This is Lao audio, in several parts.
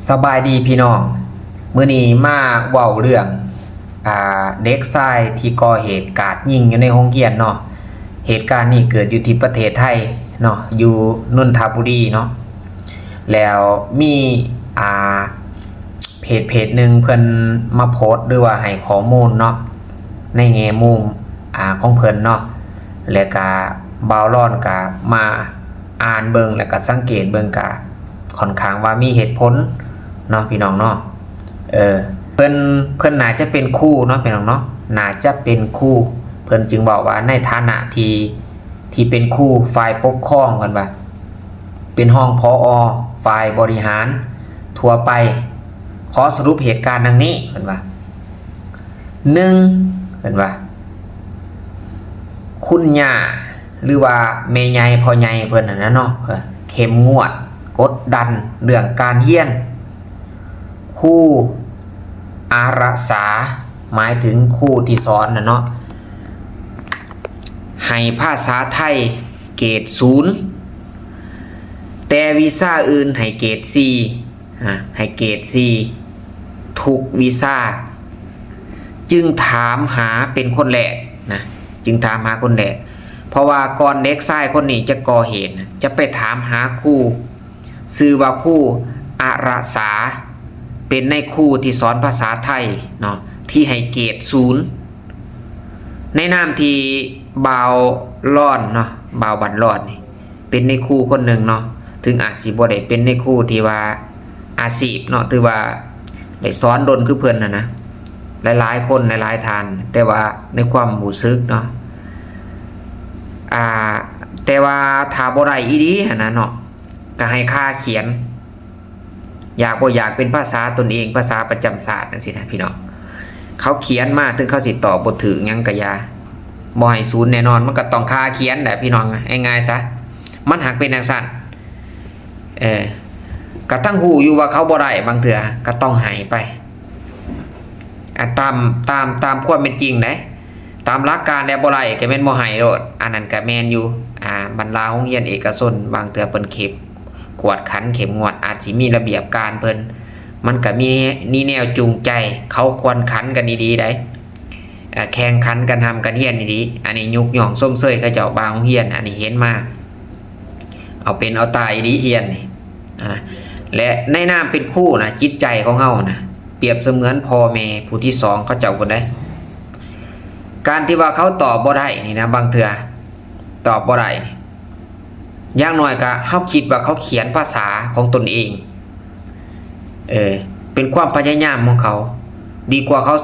ສະບາຍດີພີ່ນ້ອງ, ມື້ນີ້ມາເວົ້າເລື່ອງ ອ່າ ເດັກຊາຍທີ່ກໍ່ເຫດກາດຍິງຢູ່ໃນໂຮງຮຽນເນາະ. ເຫດການນີ້ເກີດຢູ່ທີ່ປະເທດໄທເນາະ, ຢູ່ນົນທະບູລີເນາະ. ແລ້ວມີ ອ່າ ເພຈເພຈໜຶ່ງເພິ່ນມາໂພສ ຫຼືວ່າໃຫ້ຂໍ້ມູນເນາະ ໃນແງ່ມຸມ ອ່າ ຂອງເພິ່ນເນາະ. ແລ້ວກະບ່າວລອນກະມາ ອ່ານເບິ່ງ ແລ້ວກະສັງເກດເບິ່ງ ກະຂ້ອນຂ້າງວ່າມີເຫດຜົນເນາະ ພີ່ນ້ອງເນາະ. ເອີ ເພິ່ນ ເພິ່ນໜ້າຈະເປັນຄູເນາະ ພີ່ນ້ອງເນາະ, ໜ້າຈະເປັນຄູ. ເພິ່ນຈຶ່ງເວົ້າວ່າໃນຖານະທີ່ ທີ່ເປັນຄູຝ່າຍປົກຄອງ ເພິ່ນວ່າ ເປັນຮອງ ຜອ ຝ່າຍບໍລິຫານທົ່ວໄປ, ຂໍສະຫຼຸບເຫດການດັ່ງນີ້ ເພິ່ນວ່າ. ໜຶ່ງ ເພິ່ນວ່າ ຄຸນຍ່າ ຫຼືວ່າແມ່ໃຫຍ່ພໍ່ໃຫຍ່ເພິ່ນຫັ້ນນະເນາະ ເຂັ້ມງວດກົດດັນເລື່ອງການຮຽນ. ຄູອາລະສາ ໝາຍເຖິງຄູທີ່ສອນນະເນາະ ໃຫ້ພາສາໄທເກດສູນ ແຕ່ວິຊາອື່ນໃຫ້ເກດສີ່ ອາ ໃຫ້ເກດສີ່ທຸກວິຊາ, ຈຶ່ງຖາມຫາເປັນຄົນແລກນະ, ຈຶ່ງຖາມຫາຄົນແລກ. ເພາະວ່າກ່ອນເດັກຊາຍຄົນນີ້ຈະກໍ່ເຫດນະ ຈະໄປຖາມຫາຄູ ຊື່ວ່າຄູອາລະສາ ເປັນນາຍຄູທີ່ສອນພາສາໄທເນາະ ທີ່ໃຫ້ເກດສູນ. ໃນນາມທີ່ບ່າວລອນເນາະ ບ່າວບັນລອນນີ້ ເປັນນາຍຄູຄົນໜຶ່ງເນາະ, ເຖິງອາດຊິບໍ່ໄດ້ເປັນນາຍຄູທີ່ວ່າອາຊີບເນາະ ຖືວ່າໄດ້ສອນດົນຄືເພິ່ນຫັ້ນນະ ຫຼາຍໆຄົນ ຫຼາຍໆທ່ານ, ແຕ່ວ່າໃນຄວາມຮູ້ສຶກເນາະ ອ່າ ແຕ່ວ່າຖ້າບໍ່ໄດ້ອີ່ຫຼີຫັ້ນນະເນາະ ກໍໃຫ້ຄາຂຽນ. ຢາກບໍ່ຢາກເປັນພາສາຕົນເອງ ພາສາປະຈຳຊາດຈັ່ງຊີ້ນະພີ່ນ້ອງ. ເຂົາຂຽນມາ ເຖິງເຂົາຊິຕອບບໍ່ຖືກຫຍັງກະຢ່າ ບໍ່ໃຫ້ສູນແນ່ນອນ, ມັນກໍຕ້ອງຄາຂຽນແຫຼະພີ່ນ້ອງ, ງ່າຍໆຊະ ມັນຫາກເປັນຈັ່ງຊັ້ນ. ເອີ ກໍທັງຮູ້ຢູ່ວ່າເຂົາບໍ່ໄດ້ ບາງເທື່ອກໍຕ້ອງໃຫ້ໄປ ອາ ຕາມ ຕາມ ຕາມຄວາມເປັນຈິງເດ້. ຕາມຫຼັກການແລ້ວບໍ່ໄດ້ກໍແມ່ນບໍ່ໃຫ້ໂລດ, ອັນນັ້ນກໍແມ່ນຢູ່. ອາ ບັນດາໂຮງຮຽນເອກະຊົນ ບາງເທື່ອເພິ່ນເຂັ້ມ ກວດຂັນເຂັ້ມງວດ ອາດຊິມີລະບຽບການເພິ່ນ, ມັນກໍມີ ມີແນວຈູງໃຈ. ເຂົາກວດຂັນກັນດີໆໄດ໋, ແຂ່ງຂັນກັນຮ່ຳກັນຮຽນດີໆ. ອັນນີ້ຍົກຍ້ອງຊົມເຊີຍເຂົາເຈົ້າບາງໂຮງຮຽນ, ອັນນີ້ເຫັນມາ ເອົາເປັນເອົາຕາຍດີຮຽນນີ້. ອາ ແລະ ໃນນາມເປັນຄູນະ, ຈິດໃຈຂອງເຮົານະ ປຽບສະເໝືອນພໍ່ແມ່ຜູ້ທີສອງເຂົາເຈົ້າພຸ້ນໃດ໋. ການທີ່ວ່າເຂົາຕອບບໍ່ໄດ້ນີ້ນະ, ບາງເທື່ອຕອບບໍ່ໄດ້ນີ້ ຢ່າງໜ້ອຍກະເຮົາຄິດວ່າເຂົາຂຽນພາສາຂອງຕົນເອງ, ເອີ ເປັນຄວາມພະຍາຍາມຂອງເຂົາ. ດີກວ່າເຂົາ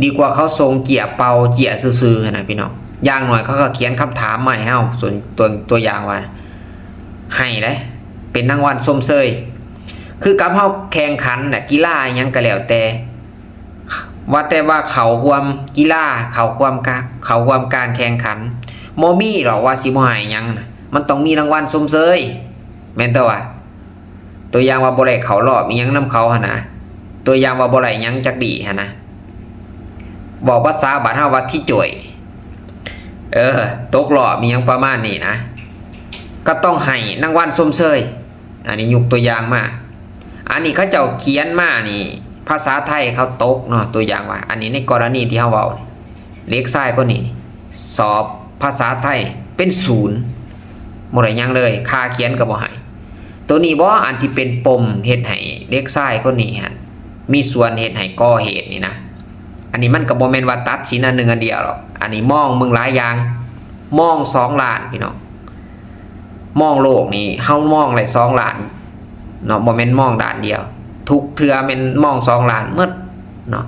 ດີກວ່າເຂົາສົ່ງເຈ້ຍເປົ່າເຈ້ຍຊື່ໆຫັ້ນນະພີ່ນ້ອງ. ຢ່າງໜ້ອຍເຂົາກໍຂຽນຄຳຖາມມາໃຫ້ເຮົາ, ສ່ວນ ຕົວ ຕົວຢ່າງວ່າ ໃຫ້ເດ້ ເປັນລາງວັນຊົມເຊີຍ. ຄືກັບເຮົາແຂ່ງຂັນນະ ກິລາອີ່ຫຍັງກໍແລ້ວແຕ່, ວ່າແຕ່ວ່າເຂົ້າຮ່ວມກິລາ ເຂົ້າຮ່ວມກະ ເຂົ້າຮ່ວມການແຂ່ງຂັນ ບໍ່ມີດອກວ່າຊິບໍ່ໃຫ້ຫຍັງນະ, ມັນຕ້ອງມີລາງວັນຊົມເຊີຍ ແມ່ນຕົວະ. ຕົວຢ່າງວ່າບໍ່ໄດ້ເຂົ້າລອບອີ່ຫຍັງນຳເຂົາຫັ້ນນະ, ຕົວຢ່າງວ່າບໍ່ໄດ້ຫຍັງຈັກດີ້ຫັ້ນນະ, ເວົ້າພາສາບ້ານເຮົາວ່າທີໂຈຍ ເອີ ຕົກລອບອີ່ຫຍັງປະມານນີ້ນະ, ກໍຕ້ອງໃຫ້ລາງວັນຊົມເຊີຍ. ອັນນີ້ຍົກຕົວຢ່າງມາ, ອັນນີ້ເຂົາເຈົ້າຂຽນມານີ້ ພາສາໄທເຂົາຕົກເນາະ, ຕົວຢ່າງວ່າ ອັນນີ້ໃນກໍລະນີທີ່ເຮົາເວົ້ານີ້ ເດັກຊາຍຄົນນີ້ສອບພາສາໄທເປັນສູນ ບໍ່ໄດ້ຫຍັງເລີຍ, ຄ່າຂຽນກໍບໍ່ໃຫ້. ໂຕນີ້ບໍ ອັນທີ່ເປັນປົມເຮັດໃຫ້ເດັກຊາຍຄົນນີ້ຫັ້ນ ມີສ່ວນເຮັດໃຫ້ກໍ່ເຫດນີ້ນະ. ອັນນີ້ມັນກໍບໍ່ແມ່ນວ່າຕັດສິນອັນໜຶ່ງອັນດຽວດອກ, ອັນນີ້ມອງເບິ່ງຫຼາຍຢ່າງ, ມອງສອງດ້ານພີ່ນ້ອງ. ມອງໂລກນີ້ເຮົາມອງໄດ້ສອງດ້ານເນາະ, ບໍ່ແມ່ນມອງດ້ານດຽວ, ທຸກເທື່ອແມ່ນມອງສອງດ້ານໝົດເນາະ.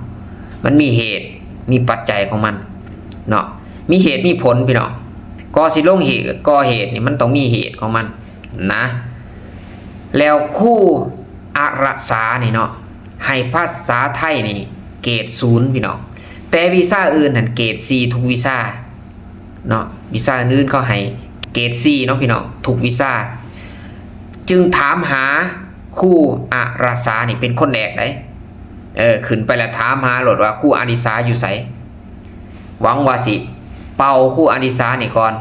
ມັນມີເຫດມີປັດໄຈຂອງມັນເນາະ, ມີເຫດມີຜົນພີ່ນ້ອງ. ກໍຊິລົງເຫດ ກໍ່ເຫດນີ້ມັນຕ້ອງມີເຫດຂອງມັນນະ. ແລ້ວຄູອາລະສານີ້ເນາະ ໃຫ້ພາສາໄທນີ້ເກດສູນພີ່ນ້ອງ, ແຕ່ວິຊາອື່ນຫັ້ນເກດສີ່ທຸກວິຊາເນາະ. ວິຊາອື່ນໆເຂົາໃຫ້ເກດສີ່ເນາະພີ່ນ້ອງ ທຸກວິຊາ. ຈຶ່ງຖາມຫາຄູອາລະສານີ້ເປັນຄົນແລກໄດ໋. ເອີ ຂຶ້ນໄປແລ້ວຖາມຫາໂລດວ່າຄູອາລິສາຢູ່ໃສ? ຫວັງວ່າຊິເປົ່າຄູອາລິສານີ້ກ່ອນ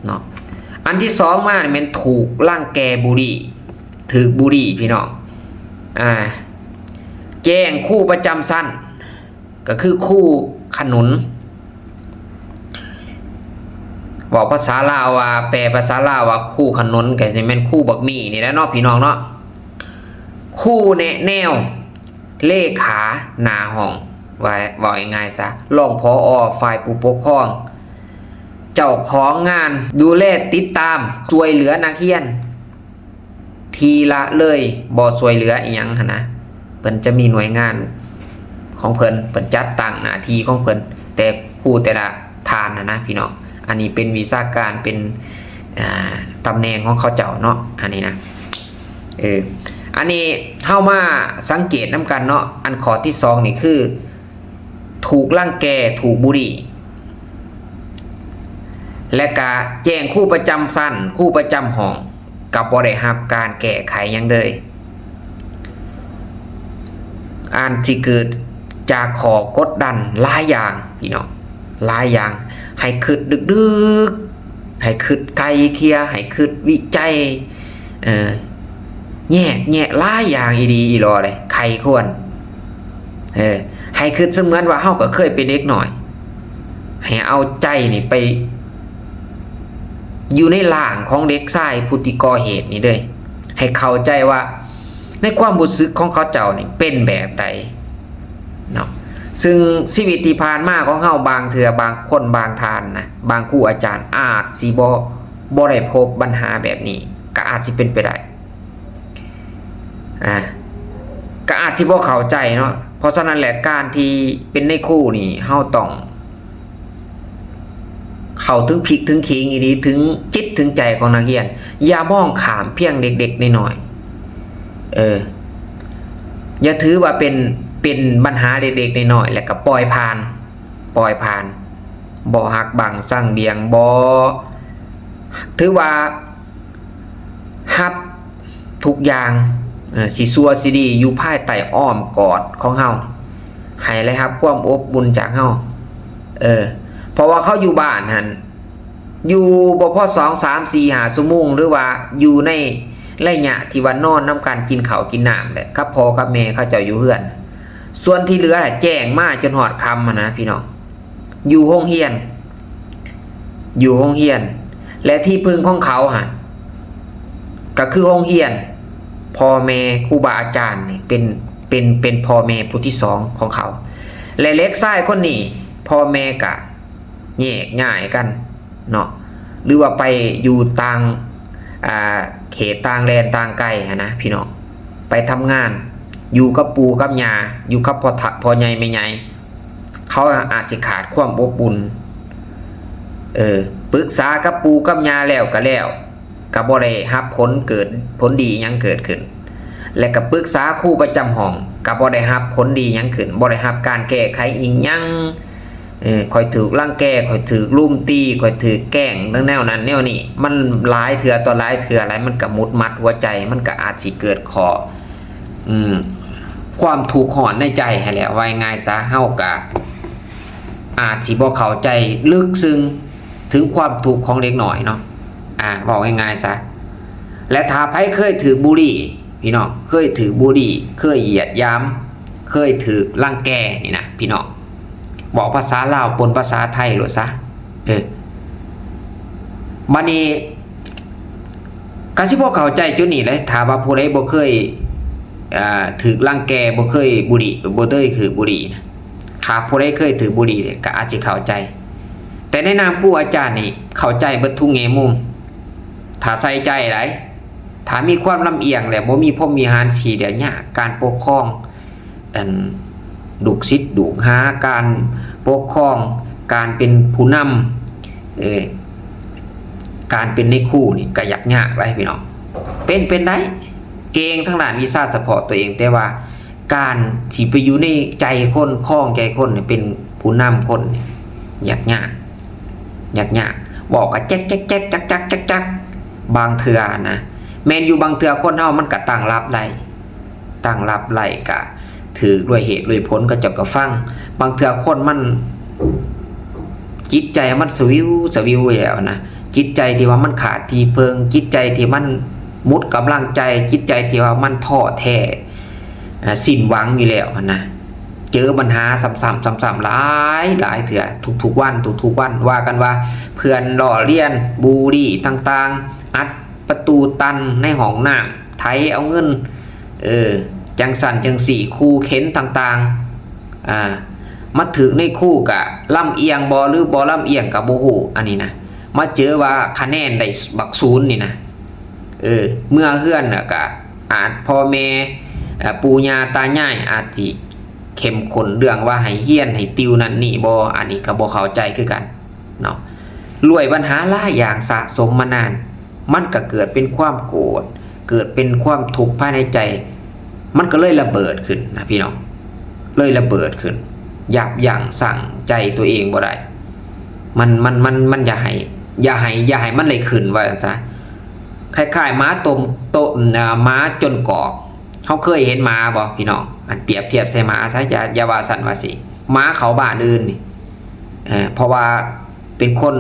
ເນາະ. ອັນທີສອງມານີ້ແມ່ນຖືກລັງແກບູລີ, ຖືກບູລີພີ່ນ້ອງ. ອ່າ ແຈ້ງຄູປະຈຳຊັ້ນ ກໍຄືຄູຂະໜູນ ເວົ້າພາສາລາວວ່າ ແປພາສາລາວວ່າຄູຂະໜູນ ກໍຊິແມ່ນຄູບັກໝີ່ນີ້ແຫຼະເນາະ ພີ່ນ້ອງເນາະ. ຄູແນະແນວ ເລຂາໜ້າຫ້ອງ ວ່າ ເວົ້າງ່າຍໆຊະ ຮອງ ຜອ ຝ່າຍຜູ້ປົກຄອງ ເຈົ້າຂອງງານດູແລຕິດຕາມຊ່ວຍເຫຼືອນັກຮຽນ ທີ່ລະເລີຍບໍ່ຊ່ວຍເຫຼືອອີ່ຫຍັງຫັ້ນນະ. ເພິ່ນຈະມີໜ່ວຍງານຂອງເພິ່ນ ເພິ່ນຈັດຕັ້ງໜ້າທີ່ຂອງເພິ່ນ ແຕ່ຄູແຕ່ລະທ່ານຫັ້ນນະ ພີ່ນ້ອງ. ອັນນີ້ເປັນວິຊາການ ເປັນ ອ່າ ຕຳແໜ່ງຂອງເຂົາເຈົ້າເນາະ ອັນນີ້ນະ. ເອີ ອັນນີ້ເຮົາມາສັງເກດນຳກັນເນາະ ອັນຂໍ້ທີສອງນີ້ຄື ຖືກລັງແກ ຖືກບູລີ ແລະກະແຈ້ງຄູປະຈຳຊັ້ນ ຄູປະຈຳຫ້ອງ ກໍບໍ່ໄດ້ຮັບການແກ້ໄຂຫຍັງເລີຍ. ອັນທີ່ເກີດຈາກຂໍ້ກົດດັນຫຼາຍຢ່າງ ພີ່ນ້ອງ ຫຼາຍຢ່າງ ໃຫ້ຄິດດຶກໆ ໃຫ້ຄິດໄກ່ເຄຍ ໃຫ້ຄິດວິໄຈ ເອີ ແຍກແຍະຫຼາຍຢ່າງອີ່ດີອີ່ຫຼໍເດ້ ໄຂ້ຄວນ ເອີ ໃຫ້ຄິດສະເໝືອນວ່າເຮົາກໍເຄີຍເປັນເດັກນ້ອຍ ໃຫ້ເອົາໃຈນີ້ໄປຢູ່ໃນຮ່າງຂອງເດັກຊາຍຜູ້ທີ່ກໍ່ເຫດນີ້ເດີ ໃຫ້ເຂົ້າໃຈວ່າໃນຄວາມຮູ້ສຶກຂອງເຂົາເຈົ້ານີ້ເປັນແບບໃດເນາະ. ຊຶ່ງຊີວິດທີ່ຜ່ານມາຂອງເຮົາ ບາງເທື່ອ ບາງຄົນ ບາງທ່ານນະ ບາງຄູອາຈານອາດຊິບໍ່ ບໍ່ໄດ້ພົບບັນຫາແບບນີ້ ກໍອາດຊິເປັນໄປໄດ້ ອ່າ ກໍອາດຊິບໍ່ເຂົ້າໃຈເນາະ. ເພາະສະນັ້ນແຫຼະ ການທີ່ເປັນນາຍຄູນີ້ ເຮົາຕ້ອງເຂົ້າເຖິງພິກເຖິງຂີງອີ່ຫຼີ ເຖິງຈິດເຖິງໃຈຂອງນັກຮຽນ. ຢ່າມອງຂ້າມພຽງເລັກໆນ້ອຍໆ ເອີ ຢ່າຖືວ່າເປັນ ເປັນບັນຫາເລັກໆນ້ອຍໆ ແລ້ວກໍປ່ອຍຜ່ານ ປ່ອຍຜ່ານ ບໍ່ຮັກບັ້ງຊັງບຽງ ບໍ່ ຖືວ່າຮັບທຸກຢ່າງ ເອີ ຊິຊົ່ວຊິດີ ຢູ່ພາຍໃຕ້ອ້ອມກອດຂອງເຮົາ ໃຫ້ໄດ້ຮັບຄວາມອົບອຸ່ນຈາກເຮົາ ເອີ ເພາະວ່າເຂົາຢູ່ບ້ານຫັ້ນ ຢູ່ບໍ່ພໍສອງ ສາມ ສີ່ ຫ້າຊົ່ວໂມງ ຫຼືວ່າຢູ່ໃນໄລຍະທີ່ວ່ານອນນຳກັນ ກິນເຂົ້າກິນນ້ຳແຫຼະ ກັບພໍ່ກັບແມ່ເຂົາເຈົ້າຢູ່ເຮືອນ. ສ່ວນທີ່ເຫຼືອແຈ້ງມາຈົນຮອດຄ່ຳຫັ້ນນະ ພີ່ນ້ອງ ຢູ່ໂຮງຮຽນ ຢູ່ໂຮງຮຽນ ແລະທີ່ເພິ່ງຂອງເຂົາຫັ້ນ ກໍຄືໂຮງຮຽນ ພໍ່ແມ່ ຄູບາອາຈານນີ້ເປັນ ເປັນ ເປັນພໍ່ແມ່ຜູ້ທີສອງຂອງເຂົາ ແລະເດັກຊາຍຄົນນີ້ ພໍ່ແມ່ກະແຍກຍ້າຍກັນເນາະ ຫຼືວ່າໄປຢູ່ຕ່າງ ອ່າ ເຂດຕ່າງແດນຕ່າງໄກຫັ້ນນະ ພີ່ນ້ອງ ໄປທຳງານ ຢູ່ກັບປູ່ກັບຍ່າ ຢູ່ກັບພໍ່ ພໍ່ໃຫຍ່ແມ່ໃຫຍ່ ເຂົາອາດຊິຂາດຄວາມອົບອຸ່ນ ເອີ ປຶກສາກັບປູ່ກັບຍ່າແລ້ວກໍແລ້ວ ກໍບໍ່ໄດ້ຮັບຜົນເກີດ ຜົນດີຫຍັງເກີດຂຶ້ນ ແລະກໍປຶກສາຄູປະຈຳຫ້ອງ ກໍບໍ່ໄດ້ຮັບຜົນດີຫຍັງຂຶ້ນ ບໍ່ໄດ້ຮັບການແກ້ໄຂອີ່ຫຍັງ. ເອີ ຂ້ອຍຖືກລັງແກ ຂ້ອຍຖືກລຸມຕີ ຂ້ອຍຖືກແກ້ງ ແນວນັ້ນແນວນີ້ ມັນຫຼາຍເທື່ອຕໍ່ຫຼາຍເທື່ອຫຼາຍ ມັນກໍໝຸດໝັດຫົວໃຈ ມັນກໍອາດຊິເກີດຂໍ້ ອືມ ຄວາມທຸກຮ້ອນໃນໃຈຫັ້ນແຫຼະ. ເວົ້າງ່າຍໆຊະ ເຮົາກະອາດຊິບໍ່ເຂົ້າໃຈເລິກເຊິ່ງເຖິງຄວາມທຸກຂອງເດັກນ້ອຍເນາະ ອາ ເວົ້າງ່າຍໆຊະ. ແລະຖ້າໃຜເຄີຍຖືກບູລີ ພີ່ນ້ອງ ເຄີຍຖືກບູລີ ເຄີຍຢຽດຫຍາມ ເຄີຍຖືກລັງແກນີ້ນະ ພີ່ນ້ອງ ເວົ້າພາສາລາວປົນພາສາໄທໂລດຊະ ເອີ ບັດນີ້ ກໍຊິບໍ່ເຂົ້າໃຈຈຸດນີ້ເລີຍ ຖ້າວ່າຜູ້ໃດບໍ່ເຄີຍ ອ່າ ຖືກລັງແກ ບໍ່ເຄີຍບູລີ ບໍ່ເຄີຍຖືກບູລີນະ. ຖ້າຜູ້ໃດເຄີຍຖືກບູລີເດ ກໍອາດຊິເຂົ້າໃຈ ແຕ່ໃນນາມຄູອາຈານນີ້ ເຂົ້າໃຈເບິດທຸກແງ່ມຸມ ຖ້າໃສ່ໃຈໄດ໋ ຖ້າມີຄວາມລຳອຽງ ແລະ ບໍ່ມີພົມວິຫານສີ່ແດນຍາກ ການປົກຄອງ ອັນ ລູກສິດລູກຫາ ການປົກຄອງ ການເປັນຜູ້ນຳ ເອີ ການເປັນນາຍຄູນີ້ກໍຢາກຍາກໄດ໋ພີ່ນ້ອງ ເປັນ ເປັນໄດ້ ເກັ່ງທາງດ້ານວິຊາສະເພາະຕົວເອງ ແຕ່ວ່າການຊິໄປຢູ່ໃນໃຈຄົນ ຄອງໃຈຄົນນີ້ ເປັນຜູ້ນຳຄົນນີ້ ຍາກຍາກ ຍາກຍາກ ເວົ້າກໍແຈັກໆ ຈັກໆ ຈັກໆ ບາງເທື່ອນະ ແມ່ນຢູ່ ບາງເທື່ອຄົນເຮົາມັນກໍຕັ້ງຮັບໄດ້ ຕັ້ງຮັບໄດ້ກະຖືກດ້ວຍເຫດດ້ວຍຜົນ ເຂົາເຈົ້າກໍຟັງ. ບາງເທື່ອຄົນມັນ ຈິດໃຈມັນສະວິວສະວິວແລ້ວນະ ຈິດໃຈທີ່ວ່າມັນຂາດທີ່ເພິ່ງ ຈິດໃຈທີ່ມັນໝົດກຳລັງໃຈ ຈິດໃຈທີ່ວ່າມັນທໍ້ແທ້ ອ່າ ສິ້ນຫວັງຢູ່ແລ້ວຫັ້ນນະ, ເຈີບັນຫາຊ້ຳໆ ຊ້ຳໆ ຫຼາຍໆເທື່ອ ທຸກໆວັນ ທຸກໆວັນ. ວ່າກັນວ່າເພື່ອນລໍ້ລຽນ ບູລີຕ່າງໆ ອັດປະຕູຕັນໃນຫ້ອງນ້ຳ ໄຖເອົາເງິນ ເອີ ຈັ່ງຊັ້ນຈັ່ງຊີ້ ຂູ່ເຂັນຕ່າງໆ ອ່າ ມາຖືກໃນຄູກະລຳອຽງບໍ່ ຫຼືບໍ່ລຳອຽງກະບໍ່ຮູ້. ອັນນີ້ນະ ມາເຈີວ່າຄະແນນໄດ້ບັກສູນນີ້ນະ ເອີ ເມືອເຮືອນລະກະອາດ ພໍ່ແມ່ ເອີ ປູ່ຍ່າຕາຍາຍອາດຊິເຂັ້ມຂຸ້ນເລື່ອງວ່າໃຫ້ຮຽນໃຫ້ຕິວນັ້ນນີ້ບໍ່ ອັນນີ້ກະບໍ່ເຂົ້າໃຈຄືກັນເນາະ. ດ້ວຍບັນຫາຫຼາຍຢ່າງສະສົມມານານ ມັນກະເກີດເປັນຄວາມໂກດ ເກີດເປັນຄວາມທຸກພາຍໃນໃຈ ມັນກະເລີຍລະເບີດຂຶ້ນນະພີ່ນ້ອງ ເລີຍລະເບີດຂຶ້ນ ຢັບຢັ້ງຊັ່ງໃຈຕົວເອງບໍ່ໄດ້. ມັນ ມັນ ມັນ ມັນຢ່າໃຫ້ ຢ່າໃຫ້ ຢ່າໃຫ້ມັນໄດ້ຂຶ້ນ ວ່າຊັ້ນຊະ. ຄ້າຍໆໝາຕົ້ມ ໂຕ ເອີ ໝາຈົນກອກ. ເຮົາເຄີຍເຫັນໝາບໍ່ພີ່ນ້ອງ? ອັນປຽບທຽບໃສ່ໝາຊະ ຢ່າ ຢ່າວ່າຊັ້ນວ່າຊີ້ ໝາເຂົ້າບ້ານອື່ນນີ້ ເອີ ເພາະວ່າເປັນຄົນ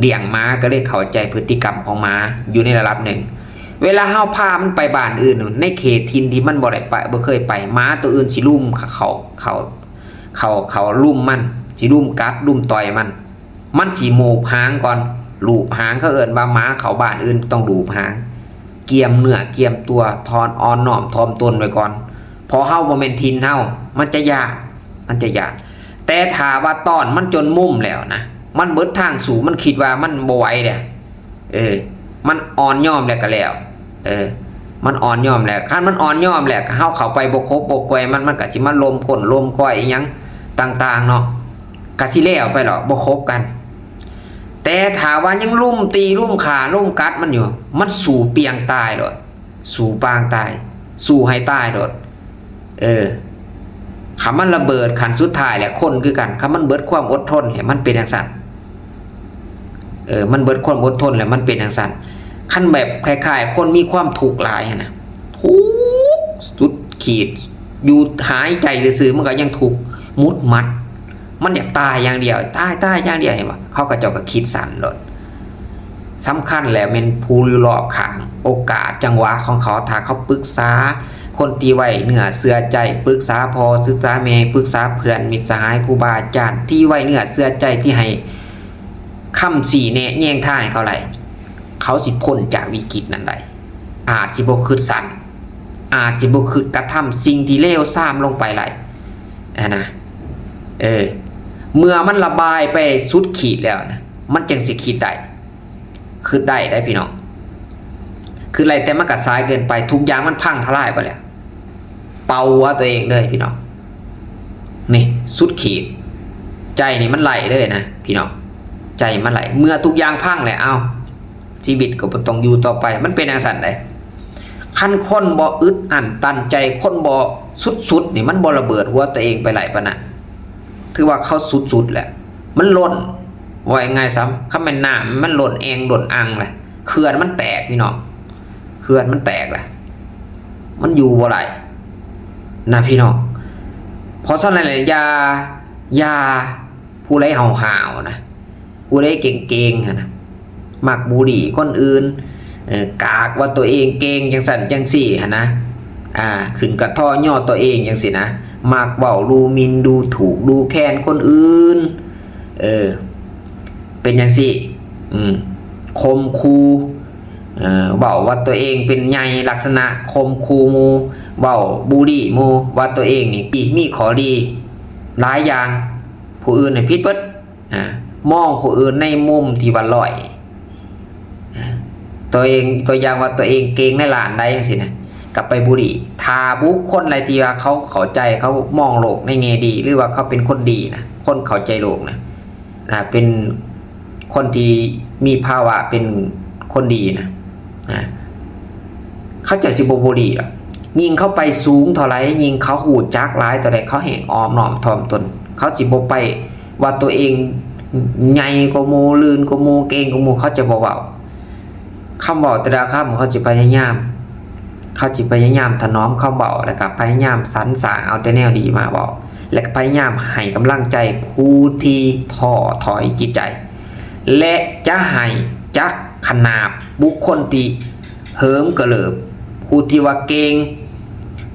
ລ້ຽງໝາ ກະເລີຍເຂົ້າໃຈພຶດຕິກຳຂອງໝາຢູ່ໃນລະດັບໜຶ່ງ. ເວລາເຮົາພາມັນໄປບ້ານອື່ນ ໃນເຂດຖິ່ນທີ່ມັນບໍ່ໄດ້ໄປ ບໍ່ເຄີຍໄປ ໝາໂຕອື່ນຊິລຸມເຂົ້າ ເຂົ້າ ເຂົ້າ ເຂົ້າ ເຂົ້າລຸມມັນ ຊິລຸມກັດລຸມຕ່ອຍມັນ. ມັນຊິໂມບຫາງກ່ອນ ລູບຫາງ ເຂົາເອີ້ນວ່າໝາເຂົ້າບ້ານອື່ນຕ້ອງລູບຫາງ ກຽມເນື້ອກຽມຕົວ ຖອນອ່ອນນ້ອມຖ່ອມຕົນໄວ້ກ່ອນ ເພາະເຮົາບໍ່ແມ່ນຖິ່ນເຮົາ ມັນຈະຢ້ານ ມັນຈະຢ້ານ. ແຕ່ຖ້າວ່າຕ້ອນມັນຈົນມຸມແລ້ວນະ ມັນເບິດທາງສູ້ ມັນຄິດວ່າມັນບໍ່ໄຫວແລ້ວ ເອີ ມັນອ່ອນຍອມແລ້ວກະແລ້ວ ເອີ ມັນອ່ອນຍອມແລ້ວ. ຄັນມັນອ່ອນຍອມແລ້ວ ເຮົາເຂົ້າໄປບໍ່ຄົບບໍ່ແກວ່ງມັນ ມັນກະຊິມາລົມກົ້ນລົມກ້ອຍອີ່ຫຍັງຕ່າງໆເນາະ ກະຊິແລ້ວໄປເນາະ ບໍ່ຄົບກັນ. ແຕ່ຖ້າວ່າຍັງລຸມຕີ ລຸມຂ້າ ລຸມກັດມັນຢູ່ ມັນສູ້ປຽງຕາຍໂລດ ສູ້ປາງຕາຍ ສູ້ໃຫ້ຕາຍໂລດ ເອີ ຄັນມັນລະເບີດຂັ້ນສຸດທ້າຍແຫຼະ ຄົນຄືກັນ ຄັນມັນເບິດຄວາມອົດທົນແຫຼະ ມັນເປັນຈັ່ງຊັ້ນ ເອີ ມັນເບິດຄວາມອົດທົນແລ້ວ ມັນເປັນຈັ່ງຊັ້ນ. ຄັນແບບຄ້າຍໆຄົນມີຄວາມທຸກຫຼາຍຫັ້ນນະ ທຸກສຸດຂີດ ຢູ່ຫາຍໃຈຊື່ໆ ມັນກະຍັງທຸກໝຸດໝັດ ມັນຢາກຕາຍຢ່າງດຽວ ຕາຍ ຕາຍຢ່າງດຽວ ເຫັນບໍ່? ເຂົາ ເຂົາເຈົ້າກະຄິດສັ້ນໂລດ. ສຳຄັນແລ້ວແມ່ນຜູ້ຢູ່ລອບຂ້າງ ໂອກາດ ຈັງຫວະຂອງເຂົາ ຖ້າເຂົາປຶກສາຄົນທີ່ໄວ້ເນື້ອເຊື່ອໃຈ ປຶກສາພໍ່ ປຶກສາແມ່ ປຶກສາເພື່ອນມິດສະຫາຍ ຄູບາອາຈານທີ່ໄວ້ເນື້ອເຊື່ອໃຈ ທີ່ໃຫ້ ຄຳຊີ້ແນະແຍງທາງໃຫ້ເຂົາໄດ້ ເຂົາຊິພົ້ນຈາກວິກິດນັ້ນໄດ້ ອາດຊິບໍ່ຄິດສັ້ນ ອາດຊິບໍ່ຄິດກະທຳສິ່ງທີ່ເລວຊາມລົງໄປໄດ້ຫັ້ນນະ. ເອີ ເມື່ອມັນລະບາຍໄປສຸດຂີດແລ້ວນະ ມັນຈັ່ງຊິຄິດໄດ້ ຄິດໄດ້ໄດ໋ພີ່ນ້ອງ ຄິດໄດ້ ແຕ່ມັນກະສາຍເກີນໄປ ທຸກຢ່າງມັນພັງທະລາຍໄປແລ້ວ. ເປົ່າຫົວຕົວເອງເລີຍພີ່ນ້ອງ ນີ້ສຸດຂີດ ໃຈນີ້ມັນໄຫຼເລີຍນະພີ່ນ້ອງ ໃຈມັນໄຫຼ. ເມື່ອທຸກຢ່າງພັງແລ້ວ ເອົ້າ ຊີວິດກະບໍ່ຕ້ອງຢູ່ຕໍ່ໄປ ມັນເປັນຈັ່ງຊັ້ນໃດ໋. ຄັນຄົນບໍ່ອຶດອັ້ນຕັນໃຈ ຄົນບໍ່ສຸດໆນີ້ ມັນບໍ່ລະເບີດຫົວຕົວເອງໄປຫຼາຍປານນັ້ນ ຖືວ່າເຂົາສຸດໆແຫຼະ ມັນລົ້ນ ເວົ້າງ່າຍໆຊະ ຄັນແມ່ນນ້ຳມັນລົ້ນແອ່ງລົ້ນອ່າງແຫຼະ ເຂື່ອນມັນແຕກພີ່ນ້ອງ ເຂື່ອນມັນແຕກລະ ມັນຢູ່ບໍ່ໄດ້ນະພີ່ນ້ອງ. ເພາະສະນັ້ນແຫຼະ ຢ່າ ຢ່າ ຜູ້ໃດຫ້າວໆນະ ຜູ້ໃດເກັ່ງໆຫັ້ນນະ ມັກບູລີຄົນອື່ນ ເອີ ກາກວ່າຕົວເອງເກັ່ງ ຈັ່ງຊັ້ນຈັ່ງຊີ້ຫັ້ນນະ ອ່າ ຂຶ້ນກະທໍຍໍຕົວເອງຈັ່ງຊີ້ນະ ມັກເວົ້າດູໝິ່ນ ດູຖູກ ດູແຄນຄົນອື່ນ ເອີ ເປັນຈັ່ງຊີ້ ອືມ ຂົ່ມຂູ່ ເອີ ເວົ້າວ່າຕົວເອງເປັນໃຫຍ່ ລັກສະນະຂົ່ມຂູ່ໝູ່ ເວົ້າບູລີໝູ່ວ່າຕົວເອງນີ້ມີຂໍ້ດີຫຼາຍຢ່າງ ຜູ້ອື່ນໃຫ້ຜິດເບິດ ອາ ມອງຜູ້ອື່ນໃນມຸມທີ່ວ່າດ້ອຍ ອາ ຕົວເອງ ຕົວຢ່າງວ່າຕົວເອງເກັ່ງໃນດ້ານໃດຈັ່ງຊີ້ນະ ກະໄປບູລີ. ຖ້າບຸກຄົນໃດທີ່ວ່າເຂົາເຂົ້າໃຈ ເຂົາມອງໂລກໃນແງ່ດີ ຫຼືວ່າເຂົາເປັນຄົນດີນະ ຄົນເຂົ້າໃຈໂລກນະ ອ່າ ເປັນຄົນທີ່ມີພາວະເປັນຄົນດີນະ ນະ ເຂົາເຈົ້າຊິບໍ່ບູລີດອກ. ຍິ່ງເຂົາໄປສູງເທົ່າໃດ ຍິ່ງເຂົາຮູ້ຈັກຫຼາຍເທົ່າໃດ ເຂົາແຮ່ງອ່ອນນ້ອມຖ່ອມຕົນ. ເຂົາຊິບໍ່ໄປວ່າຕົວເອງໃຫຍ່ກວ່າໝູ່ ລື່ນກວ່າໝູ່ ເກັ່ງກວ່າໝູ່ ເຂົາຈະບໍ່ເວົ້າ. ຄຳເວົ້າແຕ່ລະຄຳ ເຂົາຊິພະຍາຍາມ ເຂົາຊິພະຍາຍາມຖະໜອມຄຳເວົ້າ ແລ້ວກະພະຍາຍາມສັນສ້າງເອົາແຕ່ແນວດີມາເວົ້າ ແລະ ກະພະຍາຍາມໃຫ້ກຳລັງໃຈຜູ້ທີ່ທໍ້ຖອຍຈິດໃຈ ແລະ ຈະໃຫ້ຈັກຂະໜາບບຸກຄົນທີ່ເຫີມກະເຫຼີບ ຜູ້ທີ່ວ່າເກັ່ງ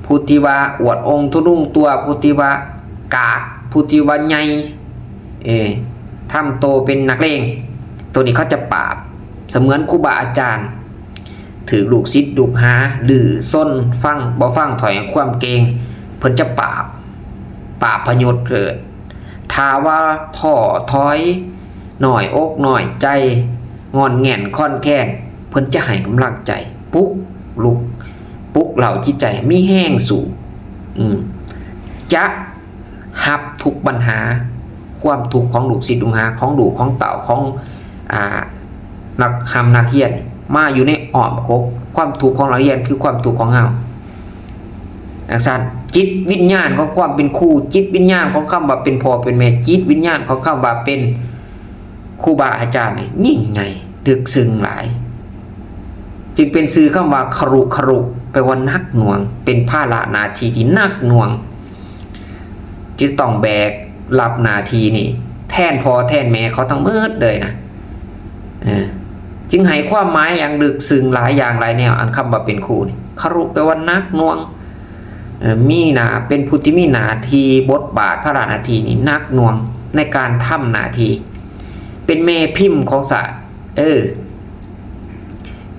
ຜູ້ ຜູ້ທີ່ວ່າອວດອົງທະນຸ່ງຕົວ ຜູ້ທີ່ວ່າກາກ ຜູ້ທີ່ວ່າໃຫຍ່ ເອີ ທຳໂຕເປັນນັກເລງ ໂຕນີ້ເຂົາຈະປາບ ສະເໝືອນຄູບາອາຈານ ຖືກລູກສິດລູກຫາດື້ຊົນ ຟັງ ບໍ່ຟັງຖ້ອຍຄວາມເກັ່ງ ເພິ່ນຈະປາບ ປາບພະຍົດເລີຍ. ຖ້າວ່າທໍ້ຖອຍ ນ້ອຍອົກນ້ອຍໃຈ ງອນແງ່ນຄອນແຄນ ເພິ່ນຈະໃຫ້ກຳລັງໃຈ ປຸກລຸກ ປຸກເຫຼົ່າຈິດໃຈ ມີແຮງສູ້ ອືມ ຈະຮັບທຸກບັນຫາ ຄວາມທຸກຂອງລູກສິດລູກຫາ ຂອງລູກຂອງເຕົ້າ ຂອງ ອ່າ ນັກຮ່ຳນັກຮຽນ ມາຢູ່ໃນອ້ອມກົກ. ຄວາມທຸກຂອງນັກຮຽນຄືຄວາມທຸກຂອງເຮົາ ຈັ່ງຊັ້ນ ຈິດວິນຍານຂອງຄວາມເປັນຄູ, ຈິດວິນຍານຂອງຄຳວ່າເປັນພໍ່ເປັນແມ່, ຈິດວິນຍານຂອງຄຳວ່າເປັນຄູບາອາຈານນີ້ຍິ່ງໃຫຍ່ ເລິກເຊິ່ງຫຼາຍ ຈຶ່ງເປັນຊື່ຄຳວ່າຄະລຸ ຄະລຸ ແປວ່າໜັກໜ່ວງ ເປັນພາລະໜ້າທີ່ທີ່ໜັກໜ່ວງ ທີ່ຕ້ອງແບກຮັບໜ້າທີ່ນີ້ ແທນພໍ່ແທນແມ່ເຂົາທັງໝົດເລີຍນະ ເອີ ຈຶ່ງໃຫ້ຄວາມໝາຍຢ່າງເລິກເຊິ່ງຫຼາຍຢ່າງຫຼາຍແນວ. ອັນຄຳວ່າເປັນຄູນີ້ ຄະລຸ ແປວ່າໜັກໜ່ວງ ເອີ ມີໜ້າ ເປັນຜູ້ທີ່ມີໜ້າທີ່ ບົດບາດ ພາລະໜ້າທີ່ນີ້ໜັກໜ່ວງໃນການທຳໜ້າທີ່ ເປັນແມ່ພິມຂອງຊາດ ເອີ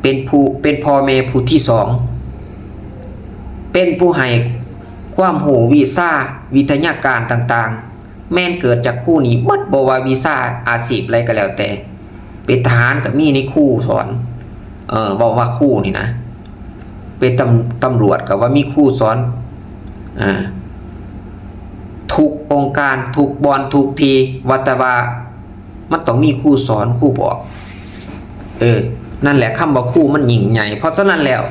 ເປັນຜູ້ ເປັນພໍ່ແມ່ຜູ້ທີສອງ ເປັນຜູ້ໃຫ້ຄວາມຮູ້ວິຊາວິທະຍາການຕ່າງໆ ແມ່ນເກີດຈາກຄູນີ້ເບິດ ບໍ່ວ່າວິຊາອາຊີບໃດກໍແລ້ວແຕ່ ເປັນທະຫານກໍມີໃນຄູສອນ ເອີ ເວົ້າວ່າຄູນີ້ນະ ເປັນຕຳ ຕຳຫຼວດກໍວ່າມີຄູສອນ ອ່າ ທຸກອົງການ ທຸກບ່ອນ ທຸກທີ່ ວ່າແຕ່ວ່າ ມັນຕ້ອງມີຄູສອນ ຄູບອກ ເອີ ນັ້ນແຫຼະ ຄຳວ່າຄູມັນຍິ່ງໃຫຍ່. ເພາະສະນັ້ນແລ້ວ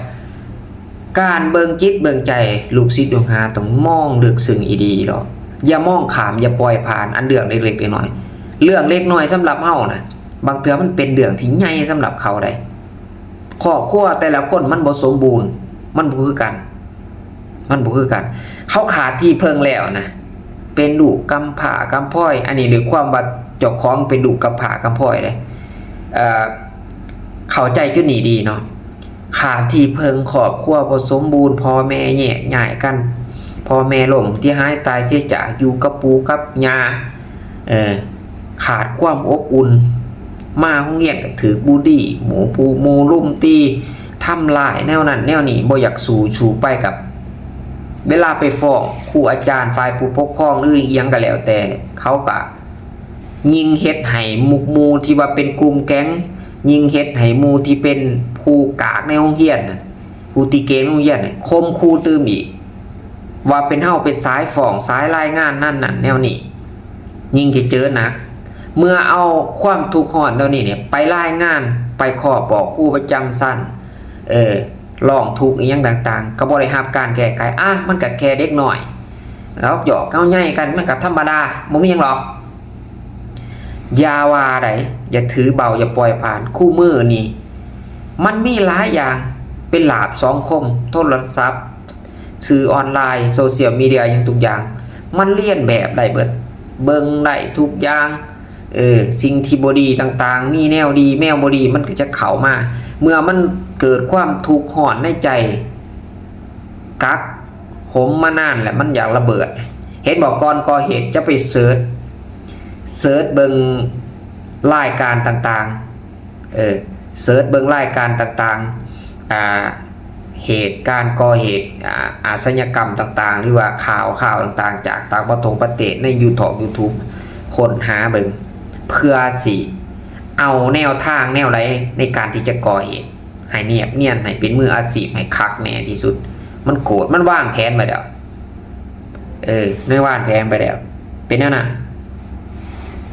ການເບິ່ງຈິດເບິ່ງໃຈລູກສິດລູກຫາ ຕ້ອງມອງເລິກເຊິ່ງອີ່ດີເນາະ ຢ່າມອງຂ້າມ ຢ່າປ່ອຍຜ່ານ ອັນເລື່ອງເລັກໆນ້ອຍໆ ເລື່ອງເລັກນ້ອຍສຳລັບເຮົານະ ບາງເທື່ອມັນເປັນເລື່ອງທີ່ໃຫຍ່ສຳລັບເຂົາໄດ໋. ຄອບຄົວແຕ່ລະຄົນມັນບໍ່ສົມບູນ ມັນບໍ່ຄືກັນ ມັນບໍ່ຄືກັນ ເຂົາຂາດທີ່ເພິ່ງແລ້ວນະ ເປັນລູກກຳພ້າກຳພ້ອຍ ອັນນີ້ດ້ວຍຄວາມວ່າເຈົ້າຂອງເປັນລູກກຳພ້າກຳພ້ອຍເດ້ ເອີ ເຂົ້າໃຈຈຸດນີ້ດີເນາະ ຂາດທີ່ເພິ່ງ ຄອບຄົວບໍ່ສົມບູນ ພໍ່ແມ່ແຍກຍ້າຍກັນ ພໍ່ແມ່ລົ້ມທີ່ຫາຍຕາຍເສຍຈາກ ຢູ່ກັບປູ່ກັບຍ່າ ເອີ ຂາດຄວາມອົບອຸ່ນ ມາໂຮງຮຽນກໍຖືກບູລີ ໝູ່ຜູ້ ໝູ່ລຸມຕີ ທຳຮ້າຍແນວນັ້ນແນວນີ້ ບໍ່ຢາກສູ້ ສູ້ໄປກັບ ເວລາໄປຟ້ອງຄູອາຈານ ຝ່າຍຜູ້ປົກຄອງ ຫຼື ອີ່ຫຍັງກໍແລ້ວແຕ່ ເຂົາກໍຍິ່ງເຮັດໃຫ້ໝູ່ ໝູ່ທີ່ວ່າເປັນກຸ່ມແກ້ງ ຍິ່ງເຮັດໃຫ້ໝູ່ທີ່ເປັນຜູ້ກາກໃນໂຮງຮຽນນັ້ນ ຜູ້ຕິເກງໂຮງຮຽນນີ້ຂົ່ມຂູ່ຕື່ມອີກ ວ່າເປັນເຮົາເປັນສາຍຟ້ອງສາຍລາຍງານນັ້ນນັ້ນແນວນີ້ ຍິ່ງຈະເຈີໜັກ. ເມື່ອເອົາຄວາມທຸກຮ້ອນເຫຼົ່ານີ້ນີ້ໄປລາຍງານ ໄປຂໍບອກຄູປະຈຳຊັ້ນ ເອີ ຮ້ອງທຸກອີ່ຫຍັງຕ່າງໆ ກໍບໍ່ໄດ້ຮັບການແກ້ໄຂ. ອາ ມັນກໍແຄ່ເດັກນ້ອຍ ເຮົາຫຍອກເຮົາໃຫຍ່ກັນ ມັນກໍທຳມະດາ ບໍ່ມີຫຍັງດອກ. ຢ່າວ່າໃດ ຢ່າຖືເບົາ ຢ່າປ່ອຍຜ່ານ. ຄູ່ມື້ນີ້ມັນມີຫຼາຍຢ່າງ ເປັນລາບສັງຄົມ ໂທລະສັບ ສື່ອອນລາຍ ໂຊຊຽວມີເດຍ ຫຍັງທຸກຢ່າງ ມັນລຽນແບບໄດ້ເບິດ ເບິ່ງໄດ້ທຸກຢ່າງ. ເອີ ສິ່ງທີ່ບໍ່ດີຕ່າງໆ ມີແນວດີ ແນວບໍ່ດີ ມັນກໍຈະເຂົ້າມາ. ເມື່ອມັນເກີດຄວາມທຸກຮ້ອນໃນໃຈ ກັກຫົມມານານແລ້ວ ມັນຢາກລະເບີດ. ເຫັນບໍ່ ກ່ອນກໍ່ເຫດ ຈະໄປເສີດ ເສີດເບິ່ງລາຍການຕ່າງໆ ເອີ ເສີດເບິ່ງລາຍການຕ່າງໆ ອ່າ ເຫດການກໍ່ເຫດ ອ່າ ອາຊະຍາກຳຕ່າງໆ ຫຼືວ່າຂ່າວ ຂ່າວຕ່າງໆ ຈາກຕ່າງປະທົງປະເທດ ໃນຢູທອກ ຢູທູບ ຄົ້ນຫາເບິ່ງ ເພື່ອຊິເອົາແນວທາງແນວໃດໃນການທີ່ຈະກໍ່ເຫດ ໃຫ້ນຽບນຽນ ໃຫ້ເປັນມືອາຊີບ ໃຫ້ຄັກແນ່ທີ່ສຸດ. ມັນໂກດ ມັນວາງແຜນໄວ້ແລ້ວ ເອີ ໃນວາງແຜນໄປແລ້ວ ເປັນແນວນັ້ນ.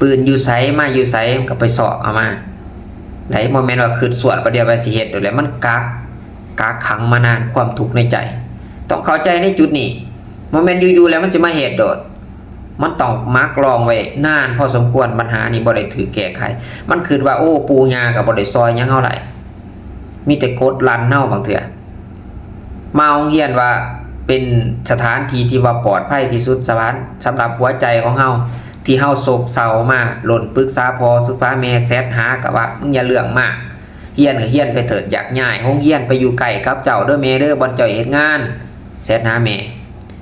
ປືນຢູ່ໃສ ໄມ້ຢູ່ໃສ ມັນກໍໄປຊອກເອົາມາໄດ້. ບໍ່ແມ່ນວ່າຄຶດສວດປະດຽວວ່າຊິເຮັດໂດດແລ້ວ ມັນກັກ ກັກຂັງມານານຄວາມທຸກໃນໃຈ. ຕ້ອງເຂົ້າໃຈໃນຈຸດນີ້ ບໍ່ແມ່ນຢູ່ໆແລ້ວມັນຊິມາເຮັດໂດດ. ມັນຕ້ອງໝັກດອງໄວ້ນານພໍສົມຄວນ. ບັນຫານີ້ບໍ່ໄດ້ຖືກແກ້ໄຂ. ມັນຄຶດວ່າ ໂອ້ ປູ່ຍ່າກໍບໍ່ໄດ້ຊ່ອຍຫຍັງເຮົາໄດ້. ມີແຕ່ກົດລັນເຮົາບາງເທື່ອ. ມາໂຮງຮຽນວ່າເປັນສະຖານທີ່ທີ່ວ່າປອດໄພທີ່ສຸດ ສະຫວັນ ສຳລັບຫົວໃຈຂອງເຮົາ ທີ່ເຮົາໂສກເສົ້າມາ ຫຼົ່ນປຶກສາພໍ່ ສຶກສາແມ່ ແຊັດຫາກໍວ່າ ມຶງຢ່າເລື່ອງມາກ ຮຽນກໍຮຽນໄປເຖີດ ຢາກຍ້າຍໂຮງຮຽນໄປຢູ່ໃກ້ກັບເຈົ້າເດີແມ່ເດີ ບ່ອນເຈົ້າເຮັດງານ. ແຊັດຫາແມ່